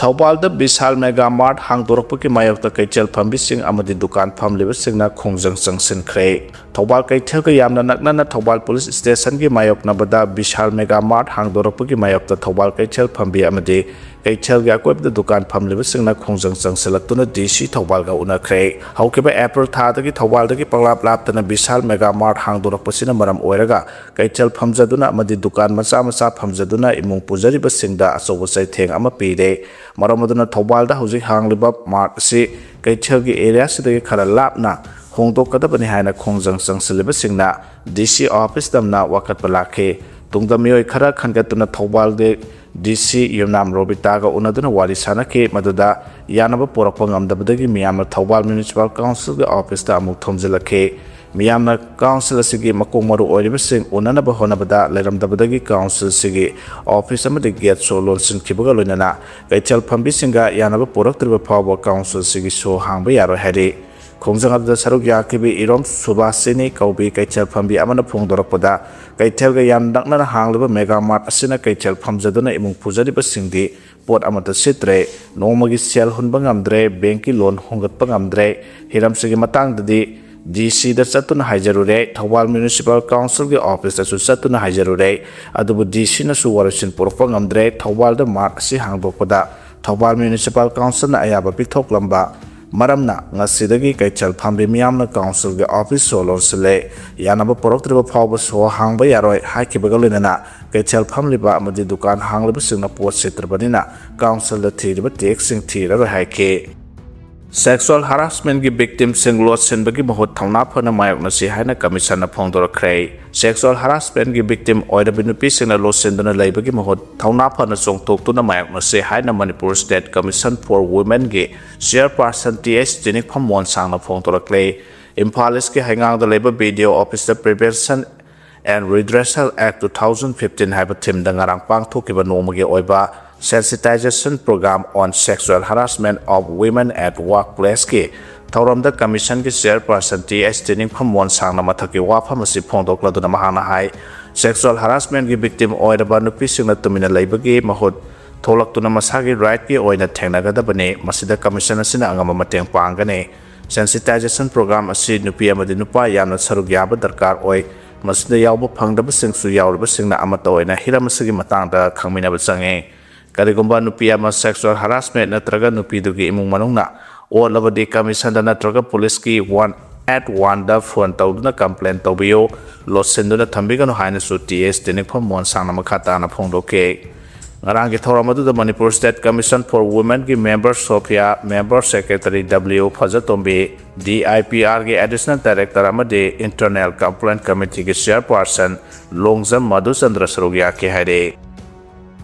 ꯊꯧꯕꯥꯜꯗ ꯕꯤꯁꯥꯜ ꯃꯦꯒꯥ ꯃꯥꯔꯠ ꯍꯥꯡꯗꯣꯔꯛꯄꯒꯤ ꯃꯥꯌꯣꯛꯇ ꯀꯩꯊꯦꯜ ꯐꯝꯕꯤꯁꯤꯡ ꯑꯃꯗꯤ ꯗꯨꯀꯥꯟ ꯐꯝꯂꯤꯕꯁꯤꯡꯅ ꯈꯣꯡꯖꯪ ꯆꯪꯁꯤꯟꯈ꯭ꯔꯦ꯫ ꯊꯧꯕꯥꯜ ꯀꯩꯊꯦꯜꯒ ꯌꯥꯝꯅ ꯅꯛꯅꯅ ꯊꯧꯕꯥꯜ ꯄꯨꯂꯤꯁ ꯁ꯭ꯇꯦꯁꯟꯒꯤ ꯃꯥꯌꯣꯛꯅꯕꯗ ꯕꯤꯁꯥꯜ ꯃꯦꯒꯥ ꯃꯥꯔꯠ ꯍꯥꯡꯗꯣꯔꯛꯄꯒꯤ ꯃꯥꯌꯣꯛꯇ ꯊꯧꯕꯥꯜ ꯀꯩꯊꯦꯜ ꯐꯝꯕꯤ ꯑꯃꯗꯤ ꯀꯩꯊꯦꯜꯒꯤ ꯑꯀꯣꯏꯕꯗ ꯗꯨꯀꯥꯟ ꯐꯝꯂꯤꯕꯁꯤꯡꯅ ꯈꯣꯡꯖꯪ ꯆꯪꯁꯤꯜꯂꯛꯇꯨꯅ ꯗꯤ ꯁꯤ ꯊꯧꯕꯥꯜꯒ ꯎꯅꯈ꯭ꯔꯦ꯫ ꯍꯧꯈꯤꯕ ꯑꯦꯄ꯭ꯔꯤꯜ ꯊꯥꯗꯒꯤ ꯊꯧꯕꯥꯜꯗꯒꯤ ꯄꯪꯂꯥꯞ ꯂꯥꯞꯇꯅ ꯕꯤꯁꯥꯜ ꯃꯦꯒꯥ ꯃꯥꯔꯠ ꯍꯥꯡꯗꯣꯔꯛꯄꯁꯤꯅ ꯃꯔꯝ ꯑꯣꯏꯔꯒ ꯀꯩꯊꯦꯜ ꯐꯝꯖꯗꯨꯅ ꯑꯃꯗꯤ ꯗꯨꯀꯥꯟ ꯃꯆꯥ ꯃꯆꯥ ꯐꯝꯖꯗꯨꯅ ꯏꯃꯨꯡ ꯄꯨꯖꯔꯤꯕꯁꯤꯡꯗ ꯑꯆꯧꯕ ꯆꯩꯊꯦꯡ ꯑꯃ ꯄꯤꯔꯦ꯫ ꯃꯔꯝ ꯑꯗꯨꯅ ꯊꯧꯕꯥꯜꯗ ꯍꯧꯖꯤꯛ ꯍꯥꯡꯂꯤꯕ ꯃꯥꯔꯠ ꯑꯁꯤ ꯀꯩꯊꯦꯜꯒꯤ ꯑꯦꯔꯤꯌꯥꯁꯤꯗꯒꯤ ꯈꯔ ꯂꯥꯞꯅ ꯍꯣꯡꯗꯣꯛꯀꯗꯕꯅꯤ ꯍꯥꯏꯅ ꯈꯣꯡꯖꯪ ꯆꯪꯁꯤꯜꯂꯤꯕꯁꯤꯡꯅ ꯗꯤ ꯁꯤ ꯑꯣꯐꯤꯁ ꯇꯝꯅ ꯋꯥꯀꯠꯄ ꯂꯥꯛꯈꯤ꯫ ꯇꯨꯡꯗ ꯃꯤꯑꯣꯏ ꯈꯔ ꯈꯟꯒꯠꯇꯨꯅ ꯊꯧꯕꯥꯜꯒꯤ ꯗꯤ ꯁꯤ ꯌꯨꯝꯅꯥꯝ ꯔꯣꯕꯤꯇꯥꯒ ꯎꯅꯗꯨꯅ ꯋꯥꯔꯤ ꯁꯥꯅꯈꯤ꯫ ꯃꯗꯨꯗ ꯌꯥꯅꯕ ꯄꯨꯔꯛꯄ ꯉꯝꯗꯕꯗꯒꯤ ꯃꯤꯌꯥꯝꯅ ꯊꯧꯕꯥꯜ ꯃ꯭ꯌꯨꯅꯤꯁꯤꯄꯥꯜ ꯀꯥꯎꯟꯁꯤꯜꯒꯤ ꯑꯣꯐꯤꯁꯇ ꯑꯃꯨꯛ ꯊꯣꯝꯖꯤꯜꯂꯛꯈꯤ꯫ ꯃꯤꯌꯥꯝꯅ ꯀꯥꯎꯟꯁꯤꯜ ꯑꯁꯤꯒꯤ ꯃꯀꯣꯛ ꯃꯔꯨ ꯑꯣꯏꯔꯤꯕꯁꯤꯡ ꯎꯅꯅꯕ ꯍꯣꯠꯅꯕꯗ ꯂꯩꯔꯝꯗꯕꯗꯒꯤ ꯀꯥꯎꯟꯁꯤꯜ ꯑꯁꯤꯒꯤ ꯑꯣꯐꯤꯁ ꯑꯃꯗꯤ ꯒꯦꯠꯁꯨ ꯂꯣꯟꯁꯤꯟꯈꯤꯕꯒ ꯂꯣꯏꯅꯅ ꯀꯩꯊꯦꯜ ꯐꯝꯕꯤꯁꯤꯡꯒ ꯌꯥꯅꯕ ꯄꯨꯔꯛꯇ꯭ꯔꯤꯕ ꯐꯥꯎꯕ ꯀꯥꯎꯟꯁꯤꯜ ꯑꯁꯤꯒꯤ ꯁꯣ ꯍꯥꯡꯕ ꯌꯥꯔꯣꯏ ꯍꯥꯏꯔꯤ꯫ ꯈꯣꯡꯖꯪ ꯑꯗꯨꯗ ꯁꯔꯨꯛ ꯌꯥꯈꯤꯕ ꯏꯔꯣꯝ ꯁꯨꯕꯥꯁꯤꯅꯤ ꯀꯧꯕꯤ ꯀꯩꯊꯦꯜ ꯐꯝꯕꯤ ꯑꯃꯅ ꯐꯣꯡꯗꯣꯔꯛꯄꯗ, ꯀꯩꯊꯦꯜꯒ ꯌꯥꯝ ꯅꯛꯅꯅ ꯍꯥꯡꯂꯤꯕ ꯃꯦꯒꯥ ꯃꯥꯔꯠ ꯑꯁꯤꯅ ꯀꯩꯊꯦꯜ ꯐꯝꯖꯗꯨꯅ ꯏꯃꯨꯡ ꯄꯨꯖꯔꯤꯕꯁꯤꯡꯗꯤ ꯄꯣꯠ ꯑꯃꯠꯇ ꯁꯤꯠꯇ꯭ꯔꯦ꯫ ꯅꯣꯡꯃꯒꯤ ꯁꯦꯜ ꯍꯨꯟꯕ ꯉꯝꯗ꯭ꯔꯦ, ꯕꯦꯡꯀꯤ ꯂꯣꯟ ꯍꯣꯡꯒꯠꯄ ꯉꯝꯗ꯭ꯔꯦ꯫ ꯍꯤꯔꯝꯁꯤꯒꯤ ꯃꯇꯥꯡꯗꯗꯤ ꯗꯤ ꯁꯤꯗ ꯆꯠꯇꯨꯅ ꯍꯥꯏꯖꯔꯨꯔꯦ, ꯊꯧꯕꯥꯜ ꯃ꯭ꯌꯨꯅꯤꯁꯤꯄꯥꯜ ꯀꯥꯎꯟꯁꯤꯜꯒꯤ ꯑꯣꯐꯤꯁꯇꯁꯨ ꯆꯠꯇꯨꯅ ꯍꯥꯏꯖꯔꯨꯔꯦ, ꯑꯗꯨꯕꯨ ꯗꯤ ꯁꯤꯅꯁꯨ ꯋꯥꯔꯣꯏꯁꯤꯟ ꯄꯨꯔꯛꯄ ꯉꯝꯗ꯭ꯔꯦ꯫ ꯊꯧꯕꯥꯜꯗ ꯃꯥꯔꯠ ꯑꯁꯤ ꯍꯥꯡꯗꯣꯛꯄꯗ ꯊꯧꯕꯥꯜ ꯃ꯭ꯌꯨꯅꯤꯁꯤꯄꯥꯜ ꯀꯥꯎꯟꯁꯤꯜꯅ ꯑꯌꯥꯕ ꯄꯤꯊꯣꯛꯂꯝꯕ ꯃꯔꯝꯅ ꯉꯁꯤꯗꯒꯤ ꯀꯩꯊꯦꯜ ꯐꯝꯕꯤ ꯃꯤꯌꯥꯝꯅ ꯀꯥꯎꯟꯁꯤꯜꯒꯤ ꯑꯣꯐꯤꯁ ꯁꯣ ꯂꯣꯟꯁꯤꯜꯂꯦ꯫ ꯌꯥꯅꯕ ꯄꯨꯔꯛꯇ꯭ꯔꯤꯕ ꯐꯥꯎꯕ ꯁꯣ ꯍꯥꯡꯕ ꯌꯥꯔꯣꯏ ꯍꯥꯏꯈꯤꯕꯒ ꯂꯣꯏꯅꯅ ꯀꯩꯊꯦꯜ ꯐꯝꯂꯤꯕ ꯑꯃꯗꯤ ꯗꯨꯀꯥꯟ ꯍꯥꯡꯂꯤꯕꯁꯤꯡꯅ ꯄꯣꯠ ꯁꯤꯠꯇ꯭ꯔꯕꯅꯤꯅ ꯀꯥꯎꯟꯁꯤꯜꯗ ꯊꯤꯔꯤꯕ ꯇꯦꯛꯁꯁꯤꯡ ꯊꯤꯔꯔꯣꯏ ꯍꯥꯏꯈꯤ꯫ Sexual harassmentꯀꯤ victimꯁꯤꯡ ꯂꯣꯠꯁꯤꯟꯕꯒꯤ ꯃꯍꯨꯠ ꯊꯧꯅꯥ ꯐꯅ ꯃꯥꯌꯣꯛꯅꯁꯤ ꯍꯥꯏꯅ ꯀꯃꯤꯁꯟꯅ ꯐꯣꯡꯗꯣꯔꯛꯈ꯭ꯔꯦ꯫ Sexual harassmentꯀꯤ victim ꯑꯣꯏꯔꯕ ꯅꯨꯄꯤꯁꯤꯡꯅ ꯂꯣꯠꯁꯤꯟꯗꯨꯅ ꯂꯩꯕꯒꯤ ꯃꯍꯨꯠ ꯊꯧꯅꯥ ꯐꯅ ꯆꯣꯡꯊꯣꯛꯇꯨꯅ ꯃꯥꯌꯣꯛꯅꯁꯤ ꯍꯥꯏꯅ ꯃꯅꯤꯄꯨꯔ State Commission for Womenꯒꯤ chairperson ꯇꯤ ꯑꯩꯆ ꯇꯤꯅꯤꯡꯐꯝ ꯃꯣꯟꯁꯥꯡꯅ ꯐꯣꯡꯗꯣꯔꯛꯂꯦ꯫ ꯏꯝꯐꯥꯜ ꯏꯁꯀꯤ ꯍꯩꯉꯥꯡꯗ ꯂꯩꯕ ꯕꯤ ꯗꯤ ꯑꯣ ꯑꯣꯐꯤꯁꯇ Prevention and Redressal Act two thousand fifteen ꯍꯥꯏꯕ themeꯗ ꯉꯔꯥꯡ ꯄꯥꯡꯊꯣꯛꯈꯤꯕ ꯅꯣꯡꯃꯒꯤ ꯑꯣꯏꯕ Sensitization Program on Sexual Harassment of Women at Workplaceꯀꯤ ꯊꯧꯔꯝꯗ ꯀꯃꯤꯁꯟꯒꯤ chairperson ꯇꯤ ꯑꯩꯆ ꯇꯤꯅꯤꯡꯐꯝ ꯃꯣꯟꯁꯥꯡꯅ ꯃꯊꯛꯀꯤ ꯋꯥꯐꯝ ꯑꯁꯤ ꯐꯣꯡꯗꯣꯛꯂꯗꯨꯅ ꯃꯍꯥꯛꯅ ꯍꯥꯏ, sexual harassmentꯀꯤ victim ꯑꯣꯏꯔꯕ ꯅꯨꯄꯤꯁꯤꯡꯅ ꯇꯨꯃꯤꯟꯅ ꯂꯩꯕꯒꯤ ꯃꯍꯨꯠ ꯊꯣꯛꯂꯛꯇꯨꯅ ꯃꯁꯥꯒꯤ rightꯀꯤ ꯑꯣꯏꯅ ꯊꯦꯡꯅꯒꯗꯕꯅꯤ꯫ ꯃꯁꯤꯗ ꯀꯃꯤꯁꯟ ꯑꯁꯤꯅ ꯑꯉꯝꯕ ꯃꯇꯦꯡ ꯄꯥꯡꯒꯅꯤ꯫ Sensitization Program ꯑꯁꯤ ꯅꯨꯄꯤ ꯑꯃꯗꯤ ꯅꯨꯄꯥ ꯌꯥꯝꯅ ꯁꯔꯨꯛ ꯌꯥꯕ ꯗꯔꯀꯥꯔ ꯑꯣꯏ꯫ ꯃꯁꯤꯗ ꯌꯥꯎꯕ ꯐꯪꯗꯕꯁꯤꯡꯁꯨ ꯌꯥꯎꯔꯤꯕꯁꯤꯡꯅ ꯑꯃꯠꯇ ꯑꯣꯏꯅ ꯍꯤꯔꯝ ꯑꯁꯤꯒꯤ ꯃꯇꯥꯡꯗ ꯈꯪꯃꯤꯟꯅꯕ ꯆꯪꯏ꯫ ꯀꯔꯤꯒꯨꯝꯕ ꯅꯨꯄꯤ ꯑꯃ sexual harassment ꯅꯠꯇ꯭ꯔꯒ ꯅꯨꯄꯤꯗꯨꯒꯤ ꯏꯃꯨꯡ ꯃꯅꯨꯡꯅ ꯑꯣꯠꯂꯕꯗꯤ, ꯀꯃꯤꯁꯟꯗ ꯅꯠꯇ꯭ꯔꯒ ꯄꯨꯂꯤꯁꯀꯤ one eight oneꯗ phone ꯇꯧꯗꯨꯅ complain ꯇꯧꯕꯤꯌꯨ, ꯂꯣꯠꯁꯤꯟꯗꯨꯅ ꯊꯝꯕꯤꯒꯅꯨ ꯍꯥꯏꯅꯁꯨ ꯇꯤ ꯑꯦꯁ ꯇꯤꯅꯤꯡꯐꯝ ꯃꯣꯟꯁꯥꯡꯅ ꯃꯈꯥ ꯇꯥꯅ ꯐꯣꯡꯗꯣꯛꯈꯤ꯫ ꯉꯔꯥꯡꯒꯤ ꯊꯧꯔꯝ ꯑꯗꯨꯗ Manipur State Commission for Womenꯒꯤ member Sophia, member secretary W ꯐꯖꯇꯣꯝꯕꯤ, D I P ꯑꯥꯔꯒꯤ additional director ꯑꯃꯗꯤ Internal Complaint Committeeꯒꯤ chairperson ꯂꯣꯡꯖꯝ ꯃꯙꯨꯆꯟꯗ꯭ꯔ ꯁꯔꯨꯛ ꯌꯥꯈꯤ ꯍꯥꯏꯔꯦ꯫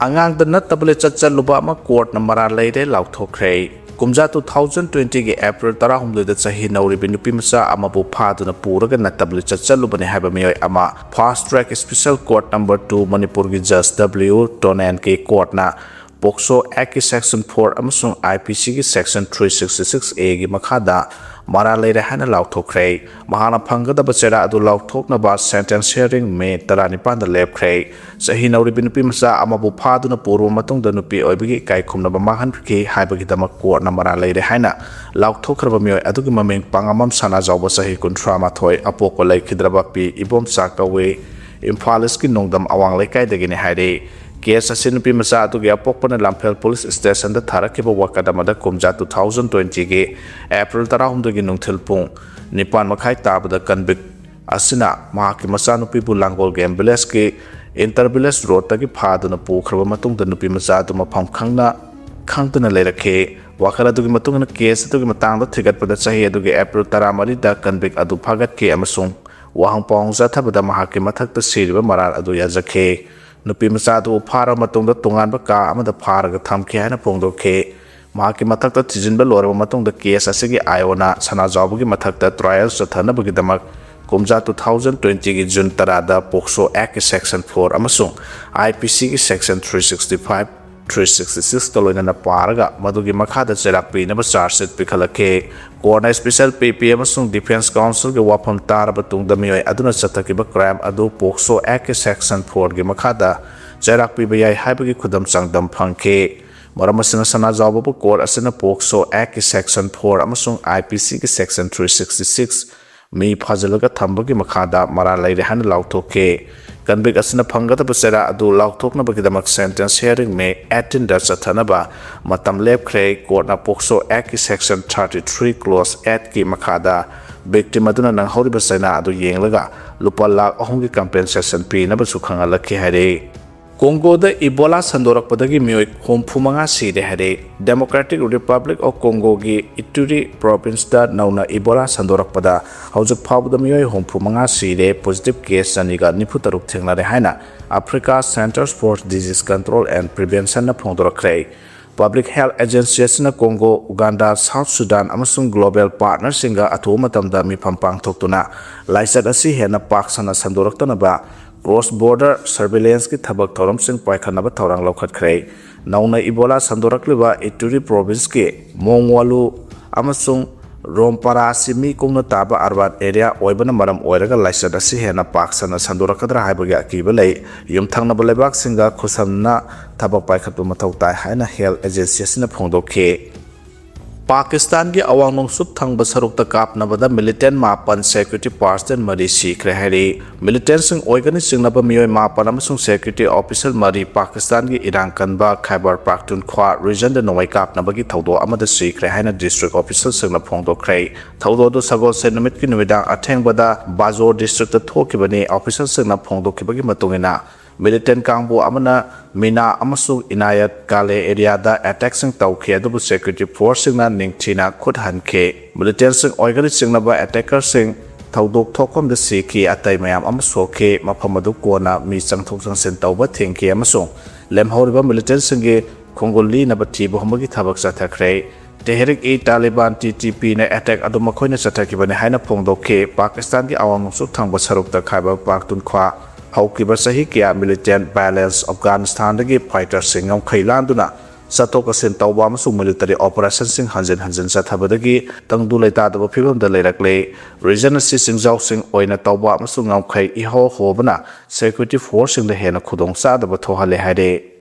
ꯑꯉꯥꯡꯗ ꯅꯠꯇꯕ ꯂꯤꯆꯠ ꯆꯠꯂꯨꯕ ꯑꯃ ꯀꯣꯔꯠꯅ ꯃꯔꯥꯜ ꯂꯩꯔꯦ ꯂꯥꯎꯊꯣꯛꯈ꯭ꯔꯦ꯫ ꯀꯨꯝꯖꯥ two thousand twentyꯒꯤ April ꯇꯔꯥꯍꯨꯝꯗꯣꯏꯗ ꯆꯍꯤ ꯅꯧꯔꯤꯕꯤ ꯅꯨꯄꯤ ꯃꯆꯥ ꯑꯃꯕꯨ ꯐꯥꯗꯨꯅ ꯄꯨꯔꯒ ꯅꯠꯇꯕ ꯂꯤꯆꯠ ꯆꯠꯂꯨꯕꯅꯤ ꯍꯥꯏꯕ ꯃꯤꯑꯣꯏ ꯑꯃ Fast Track Special Court Number two ꯃꯅꯤꯄꯨꯔꯒꯤ Judge W ꯇꯣꯅꯦꯟꯒꯤ ꯀꯣꯔꯠꯅ POCSO Actꯀꯤ Section four ꯑꯃꯁꯨꯡ I P Cꯒꯤ Section three sixty six Aꯒꯤ ꯃꯈꯥꯗ ꯃꯔꯥꯜ ꯂꯩꯔꯦ ꯍꯥꯏꯅ ꯂꯥꯎꯊꯣꯛꯈ꯭ꯔꯦ꯫ ꯃꯍꯥꯛꯅ ꯐꯪꯒꯗꯕ ꯆꯩꯔꯥ ꯑꯗꯨ ꯂꯥꯎꯊꯣꯛꯅꯕ sentence hearing May ꯇꯔꯥꯅꯤꯄꯥꯟꯗ ꯂꯦꯞꯈ꯭ꯔꯦ꯫ ꯆꯍꯤ ꯅꯧꯔꯤꯕꯤ ꯅꯨꯄꯤ ꯃꯆꯥ ꯑꯃꯕꯨ ꯐꯥꯗꯨꯅ ꯄꯨꯔꯕ ꯃꯇꯨꯡꯗ ꯅꯨꯄꯤ ꯑꯣꯏꯕꯒꯤ ꯏꯀꯥꯏ ꯈꯨꯝꯅꯕ ꯃꯥꯡꯍꯟꯈꯤ ꯍꯥꯏꯕꯒꯤꯗꯃꯛ courtꯅ ꯃꯔꯥꯜ ꯂꯩꯔꯦ ꯍꯥꯏꯅ ꯂꯥꯎꯊꯣꯛꯈ꯭ꯔꯕ ꯃꯤꯑꯣꯏ ꯑꯗꯨꯒꯤ ꯃꯃꯤꯡ ꯄꯥꯉꯝꯕꯝ ꯁꯅꯥꯖꯥꯎꯕ, ꯆꯍꯤ ꯀꯨꯟꯊ꯭ꯔꯥ ꯃꯥꯊꯣꯏ, ꯑꯄꯣꯛꯄ ꯂꯩꯈꯤꯗ꯭ꯔꯕ ꯄꯤ ꯏꯕꯣꯝꯆꯥ ꯀꯧꯏ꯫ ꯏꯝꯐꯥꯜ ꯏꯁꯀꯤ ꯅꯣꯡꯗꯝ ꯑꯋꯥꯡ ꯂꯩꯀꯥꯏꯗꯒꯤꯅꯤ ꯍꯥꯏꯔꯤ꯫ Case ꯑꯁꯤ ꯅꯨꯄꯤ ꯃꯆꯥ ꯑꯗꯨꯒꯤ ꯑꯄꯣꯛꯄꯅ ꯂꯝꯐꯦꯜ police stationꯗ ꯊꯥꯔꯛꯈꯤꯕ ꯋꯥꯀꯠ ꯑꯃꯗ ꯀꯨꯝꯖꯥ two thousand twentyꯒꯤ April ꯇꯔꯥꯍꯨꯝꯗꯣꯏꯒꯤ ꯅꯨꯡꯊꯤꯜ ꯄꯨꯡ ꯅꯤꯄꯥꯟ ꯃꯈꯥꯏ ꯇꯥꯕꯗ convict ꯑꯁꯤꯅ ꯃꯍꯥꯛꯀꯤ ꯃꯆꯥꯅꯨꯄꯤꯕꯨ ꯂꯥꯡꯒꯣꯜ game villageꯀꯤ inter village roadꯇꯒꯤ ꯐꯥꯗꯨꯅ ꯄꯨꯈ꯭ꯔꯕ ꯃꯇꯨꯡꯗ ꯅꯨꯄꯤ ꯃꯆꯥ ꯑꯗꯨ ꯃꯐꯝ ꯈꯪꯅ ꯈꯪꯗꯅ ꯂꯩꯔꯛꯈꯤ꯫ ꯋꯥꯀꯠ ꯑꯗꯨꯒꯤ ꯃꯇꯨꯡ ꯏꯟꯅ case ꯑꯗꯨꯒꯤ ꯃꯇꯥꯡꯗ ꯊꯤꯒꯠꯄꯗ ꯆꯍꯤ ꯑꯗꯨꯒꯤ April ꯇꯔꯥꯃꯔꯤꯗ convict ꯑꯗꯨ ꯐꯥꯒꯠꯈꯤ ꯑꯃꯁꯨꯡ ꯋꯥꯍꯪ ꯄꯥꯎꯍꯪ ꯆꯠꯊꯕꯗ ꯃꯍꯥꯛꯀꯤ ꯃꯊꯛꯇ ꯁꯤꯔꯤꯕ ꯃꯔꯥꯜ ꯑꯗꯨ ꯌꯥꯖꯈꯤ꯫ ꯅꯨꯄꯤ ꯃꯆꯥ ꯑꯗꯨꯕꯨ ꯐꯥꯔꯕ ꯃꯇꯨꯡꯗ ꯇꯣꯉꯥꯟꯕ ꯀꯥ ꯑꯃꯗ ꯐꯥꯔꯒ ꯊꯝꯈꯤ ꯍꯥꯏꯅ ꯐꯣꯡꯗꯣꯛꯈꯤ꯫ ꯃꯍꯥꯛꯀꯤ ꯃꯊꯛꯇ ꯊꯤꯖꯤꯟꯕ ꯂꯣꯏꯔꯕ ꯃꯇꯨꯡꯗ case ꯑꯁꯤꯒꯤ ꯑꯥꯏꯑꯣꯅ ꯁꯅꯥꯖꯥꯎꯕꯒꯤ ꯃꯊꯛꯇ trial ꯆꯠꯊꯅꯕꯒꯤꯗꯃꯛ ꯀꯨꯝꯖꯥ two thousand twentyꯒꯤ June ꯇꯔꯥꯗ POCSO Actꯀꯤ section four ꯑꯃꯁꯨꯡ IPCꯒꯤ section three sixty five, three sixty sixꯀ ꯂꯣꯏꯅꯅ ꯄꯥꯔꯒ ꯃꯗꯨꯒꯤ ꯃꯈꯥꯗ ꯆꯩꯔꯥꯛ ꯄꯤꯅꯕ charge sheet ꯄꯤꯈꯠꯂꯛꯈꯤ꯫ Courtꯅ special PP ꯑꯃꯁꯨꯡ defence counselꯒꯤ ꯋꯥꯐꯝ ꯇꯥꯔꯕ ꯇꯨꯡꯗ ꯃꯤꯑꯣꯏ ꯑꯗꯨꯅ ꯆꯠꯊꯈꯤꯕ crime ꯑꯗꯨ POCSO Actꯀꯤ section fourꯒꯤ ꯃꯈꯥꯗ ꯆꯩꯔꯥꯛ ꯄꯤꯕ ꯌꯥꯏ ꯍꯥꯏꯕꯒꯤ ꯈꯨꯗꯝ ꯆꯥꯡꯗꯝ ꯐꯪꯈꯤ꯫ ꯃꯔꯝ ꯑꯁꯤꯅ ꯁꯅꯥꯖꯥꯎꯕꯕꯨ court ꯑꯁꯤꯅ POCSO Actꯀꯤ section four ꯑꯃꯁꯨꯡ IPCꯒꯤ section three sixty six ꯃꯤ ꯐꯥꯖꯤꯜꯂꯒ ꯊꯝꯕꯒꯤ ꯃꯈꯥꯗ ꯃꯔꯥꯜ ꯂꯩꯔꯦ ꯍꯥꯏꯅ ꯂꯥꯎꯊꯣꯛꯈꯤ꯫ Convict ꯑꯁꯤꯅ ꯐꯪꯒꯗꯕ ꯆꯩꯔꯥ ꯑꯗꯨ ꯂꯥꯎꯊꯣꯛꯅꯕꯒꯤꯗꯃꯛ sentence hearing May eighteenꯗ ꯆꯠꯊꯅꯕ ꯃꯇꯝ ꯂꯦꯞꯈ꯭ꯔꯦ꯫ Courtꯅ POCSO Actꯀꯤ section thirty three clause eightꯀꯤ ꯃꯈꯥꯗ victim ꯑꯗꯨꯅ ꯅꯪꯍꯧꯔꯤꯕ ꯆꯩꯅꯥ ꯑꯗꯨ ꯌꯦꯡꯂꯒ ꯂꯨꯄꯥ ꯂꯥꯈ ꯑꯍꯨꯝꯒꯤ compensation ꯄꯤꯅꯕꯁꯨ ꯈꯪꯍꯜꯂꯛꯈꯤ ꯍꯥꯏꯔꯤ꯫ ꯀꯣꯡꯒꯣꯗ Ebola ꯁꯟꯗꯣꯔꯛꯄꯗꯒꯤ ꯃꯤꯑꯣꯏ ꯍꯨꯝꯐꯨ ꯃꯉꯥ ꯁꯤꯔꯦ ꯍꯥꯏꯔꯦ꯫ Democratic Republic of Congoꯒꯤ Ituri provinceꯇ ꯅꯧꯅ Ebola ꯁꯟꯗꯣꯔꯛꯄꯗ ꯍꯧꯖꯤꯛ ꯐꯥꯎꯕꯗ ꯃꯤꯑꯣꯏ ꯍꯨꯝꯐꯨ ꯃꯉꯥ ꯁꯤꯔꯦ, positive case ꯆꯅꯤꯒ ꯅꯤꯐꯨ ꯇꯔꯨꯛ ꯊꯦꯡꯅꯔꯦ ꯍꯥꯏꯅ Africa Centers for Disease Control and Preventionꯅ ꯐꯣꯡꯗꯣꯔꯛꯈ꯭ꯔꯦ꯫ Public Health Agency ꯑꯁꯤꯅ ꯀꯣꯡꯒꯣ, ꯎꯒꯥꯟꯗꯥ, ꯁꯥꯎꯠ ꯁꯨꯗꯥꯟ ꯑꯃꯁꯨꯡ global partnerꯁꯤꯡꯒ ꯑꯊꯨꯕ ꯃꯇꯝꯗ ꯃꯤꯐꯝ ꯄꯥꯡꯊꯣꯛꯇꯨꯅ ꯂꯥꯏꯆꯠ ꯑꯁꯤ ꯍꯦꯟꯅ ꯄꯥꯛ ꯁꯟꯅ ꯁꯟꯗꯣꯔꯛꯇꯅꯕ cross border surveillanceꯀꯤ ꯊꯕꯛ ꯊꯧꯔꯝꯁꯤꯡ ꯄꯥꯏꯈꯠꯅꯕ ꯊꯧꯔꯥꯡ ꯂꯧꯈꯠꯈ꯭ꯔꯦ꯫ ꯅꯧꯅ Ebola ꯁꯟꯗꯣꯔꯛꯂꯤꯕ Ituri provinceꯀꯤ ꯃꯣꯡꯋꯥꯂꯨ ꯑꯃꯁꯨꯡ ꯔꯣꯝꯄꯥꯔꯥ ꯑꯁꯤ ꯃꯤ ꯀꯨꯡꯅ ꯇꯥꯕ urban area ꯑꯣꯏꯕꯅ ꯃꯔꯝ ꯑꯣꯏꯔꯒ ꯂꯥꯏꯆꯠ ꯑꯁꯤ ꯍꯦꯟꯅ ꯄꯥꯛ ꯁꯟꯅ ꯁꯟꯗꯣꯔꯛꯀꯗ꯭ꯔꯥ ꯍꯥꯏꯕꯒꯤ ꯑꯀꯤꯕ ꯂꯩ꯫ ꯌꯨꯝꯊꯪꯅꯕ ꯂꯩꯕꯥꯛꯁꯤꯡꯒ ꯈꯨꯠꯁꯝꯅ ꯊꯕꯛ ꯄꯥꯏꯈꯠꯄ ꯃꯊꯧ ꯇꯥꯏ ꯍꯥꯏꯅ health agency ꯑꯁꯤꯅ ꯐꯣꯡꯗꯣꯛꯈꯤ꯫ ꯄꯥꯀꯤꯁꯇꯥꯟꯒꯤ ꯑꯋꯥꯡ ꯅꯣꯡꯆꯨꯞ ꯊꯪꯕ ꯁꯔꯨꯛꯇ ꯀꯥꯞꯅꯕꯗ militant ꯃꯥꯄꯟ, security personnel ꯃꯔꯤ ꯁꯤꯈ꯭ꯔꯦ ꯍꯥꯏꯔꯤ꯫ Militantꯁꯤꯡ ꯑꯣꯏꯒꯅꯤ ꯆꯤꯡꯅꯕ ꯃꯤꯑꯣꯏ ꯃꯥꯄꯟ ꯑꯃꯁꯨꯡ security officer ꯃꯔꯤ ꯄꯥꯀꯤꯁꯇꯥꯟꯒꯤ ꯏꯔꯥꯡ ꯀꯟꯕ ꯈꯥꯏꯕꯔ ꯄꯥꯈꯇꯨꯟꯈ꯭ꯋꯥ regionꯗ ꯅꯣꯡꯃꯩ ꯀꯥꯞꯅꯕꯒꯤ ꯊꯧꯗꯣꯛ ꯑꯃꯗ ꯁꯤꯈ꯭ꯔꯦ ꯍꯥꯏꯅ district officerꯁꯤꯡꯅ ꯐꯣꯡꯗꯣꯛꯈ꯭ꯔꯦ꯫ ꯊꯧꯗꯣꯛ ꯑꯗꯨ ꯁꯒꯣꯜꯁꯦꯟ ꯅꯨꯃꯤꯠꯀꯤ ꯅꯨꯃꯤꯗꯥꯡ ꯑꯊꯦꯡꯕꯗ ꯕꯥꯖꯣꯔ districtꯇ ꯊꯣꯛꯈꯤꯕꯅꯤ꯫ Officerꯁꯤꯡꯅ ꯐꯣꯡꯗꯣꯛꯈꯤꯕꯒꯤ ꯃꯇꯨꯡ ꯏꯟꯅ, militant ꯀꯥꯡꯕꯨ ꯑꯃꯅ ꯃꯤꯅꯥ ꯑꯃꯁꯨꯡ ꯏꯅꯥꯌꯠ ꯀꯥꯂꯦ areaꯗ attackꯁꯤꯡ ꯇꯧꯈꯤ, ꯑꯗꯨꯕꯨ security forceꯁꯤꯡꯅ ꯅꯤꯡꯊꯤꯅ ꯈꯨꯠ ꯍꯟꯈꯤ꯫ Militantꯁꯤꯡ ꯑꯣꯏꯒꯅꯤ ꯆꯤꯡꯅꯕ attackerꯁꯤꯡ ꯊꯧꯗꯣꯛ ꯊꯣꯛꯐꯝꯗ ꯁꯤꯈꯤ, ꯑꯇꯩ ꯃꯌꯥꯝ ꯑꯃ ꯁꯣꯛꯈꯤ꯫ ꯃꯐꯝ ꯑꯗꯨ ꯀꯣꯟꯅ ꯃꯤ ꯆꯪꯊꯣꯛ ꯆꯪꯁꯤꯟ ꯇꯧꯕ ꯊꯤꯡꯈꯤ ꯑꯃꯁꯨꯡ ꯂꯦꯝꯍꯧꯔꯤꯕ militantꯁꯤꯡꯒꯤ ꯈꯣꯡꯒꯨꯜ ꯂꯤꯅꯕ ꯊꯤꯕ ꯍꯨꯝꯕꯒꯤ ꯊꯕꯛ ꯆꯠꯊꯈ꯭ꯔꯦ꯫ Tehrik-e-Taliban, TTPꯅ attack ꯑꯗꯨ ꯃꯈꯣꯏꯅ ꯆꯠꯊꯈꯤꯕꯅꯤ ꯍꯥꯏꯅ ꯐꯣꯡꯗꯣꯛꯈꯤ꯫ ꯄꯥꯀꯤꯁꯇꯥꯟꯒꯤ ꯑꯋꯥꯡ ꯅꯣꯡꯆꯨꯞ ꯊꯪꯕ ꯁꯔꯨꯛꯇ ꯈꯥꯏꯕꯔ ꯄꯥꯈꯇꯨꯟꯈ꯭ꯋꯥ ꯍꯧꯈꯤꯕ ꯆꯍꯤ ꯀꯌꯥ militant violence, ꯑꯐꯒꯥꯅꯤꯁꯇꯥꯟꯗꯒꯤ fighterꯁꯤꯡ ꯉꯝꯈꯩ ꯂꯥꯟꯗꯨꯅ ꯆꯠꯊꯣꯛ ꯆꯠꯁꯤꯟ ꯇꯧꯕ ꯑꯃꯁꯨꯡ military operationꯁꯤꯡ ꯍꯟꯖꯤꯟ ꯍꯟꯖꯤꯟ ꯆꯠꯊꯕꯗꯒꯤ ꯇꯪꯗꯨ ꯂꯩꯇꯥꯗꯕ ꯐꯤꯕꯝꯗ ꯂꯩꯔꯛꯂꯦ꯫ Region ꯑꯁꯤ ꯆꯤꯡꯖꯥꯎꯁꯤꯡ ꯑꯣꯏꯅ ꯇꯧꯕ ꯑꯃꯁꯨꯡ ꯉꯝꯈꯩ ꯏꯍꯣ ꯍꯣꯕꯅ security forceꯁꯤꯡꯗ ꯍꯦꯟꯅ ꯈꯨꯗꯣꯡ ꯆꯥꯗꯕ ꯊꯣꯛꯍꯜꯂꯦ ꯍꯥꯏꯔꯦ꯫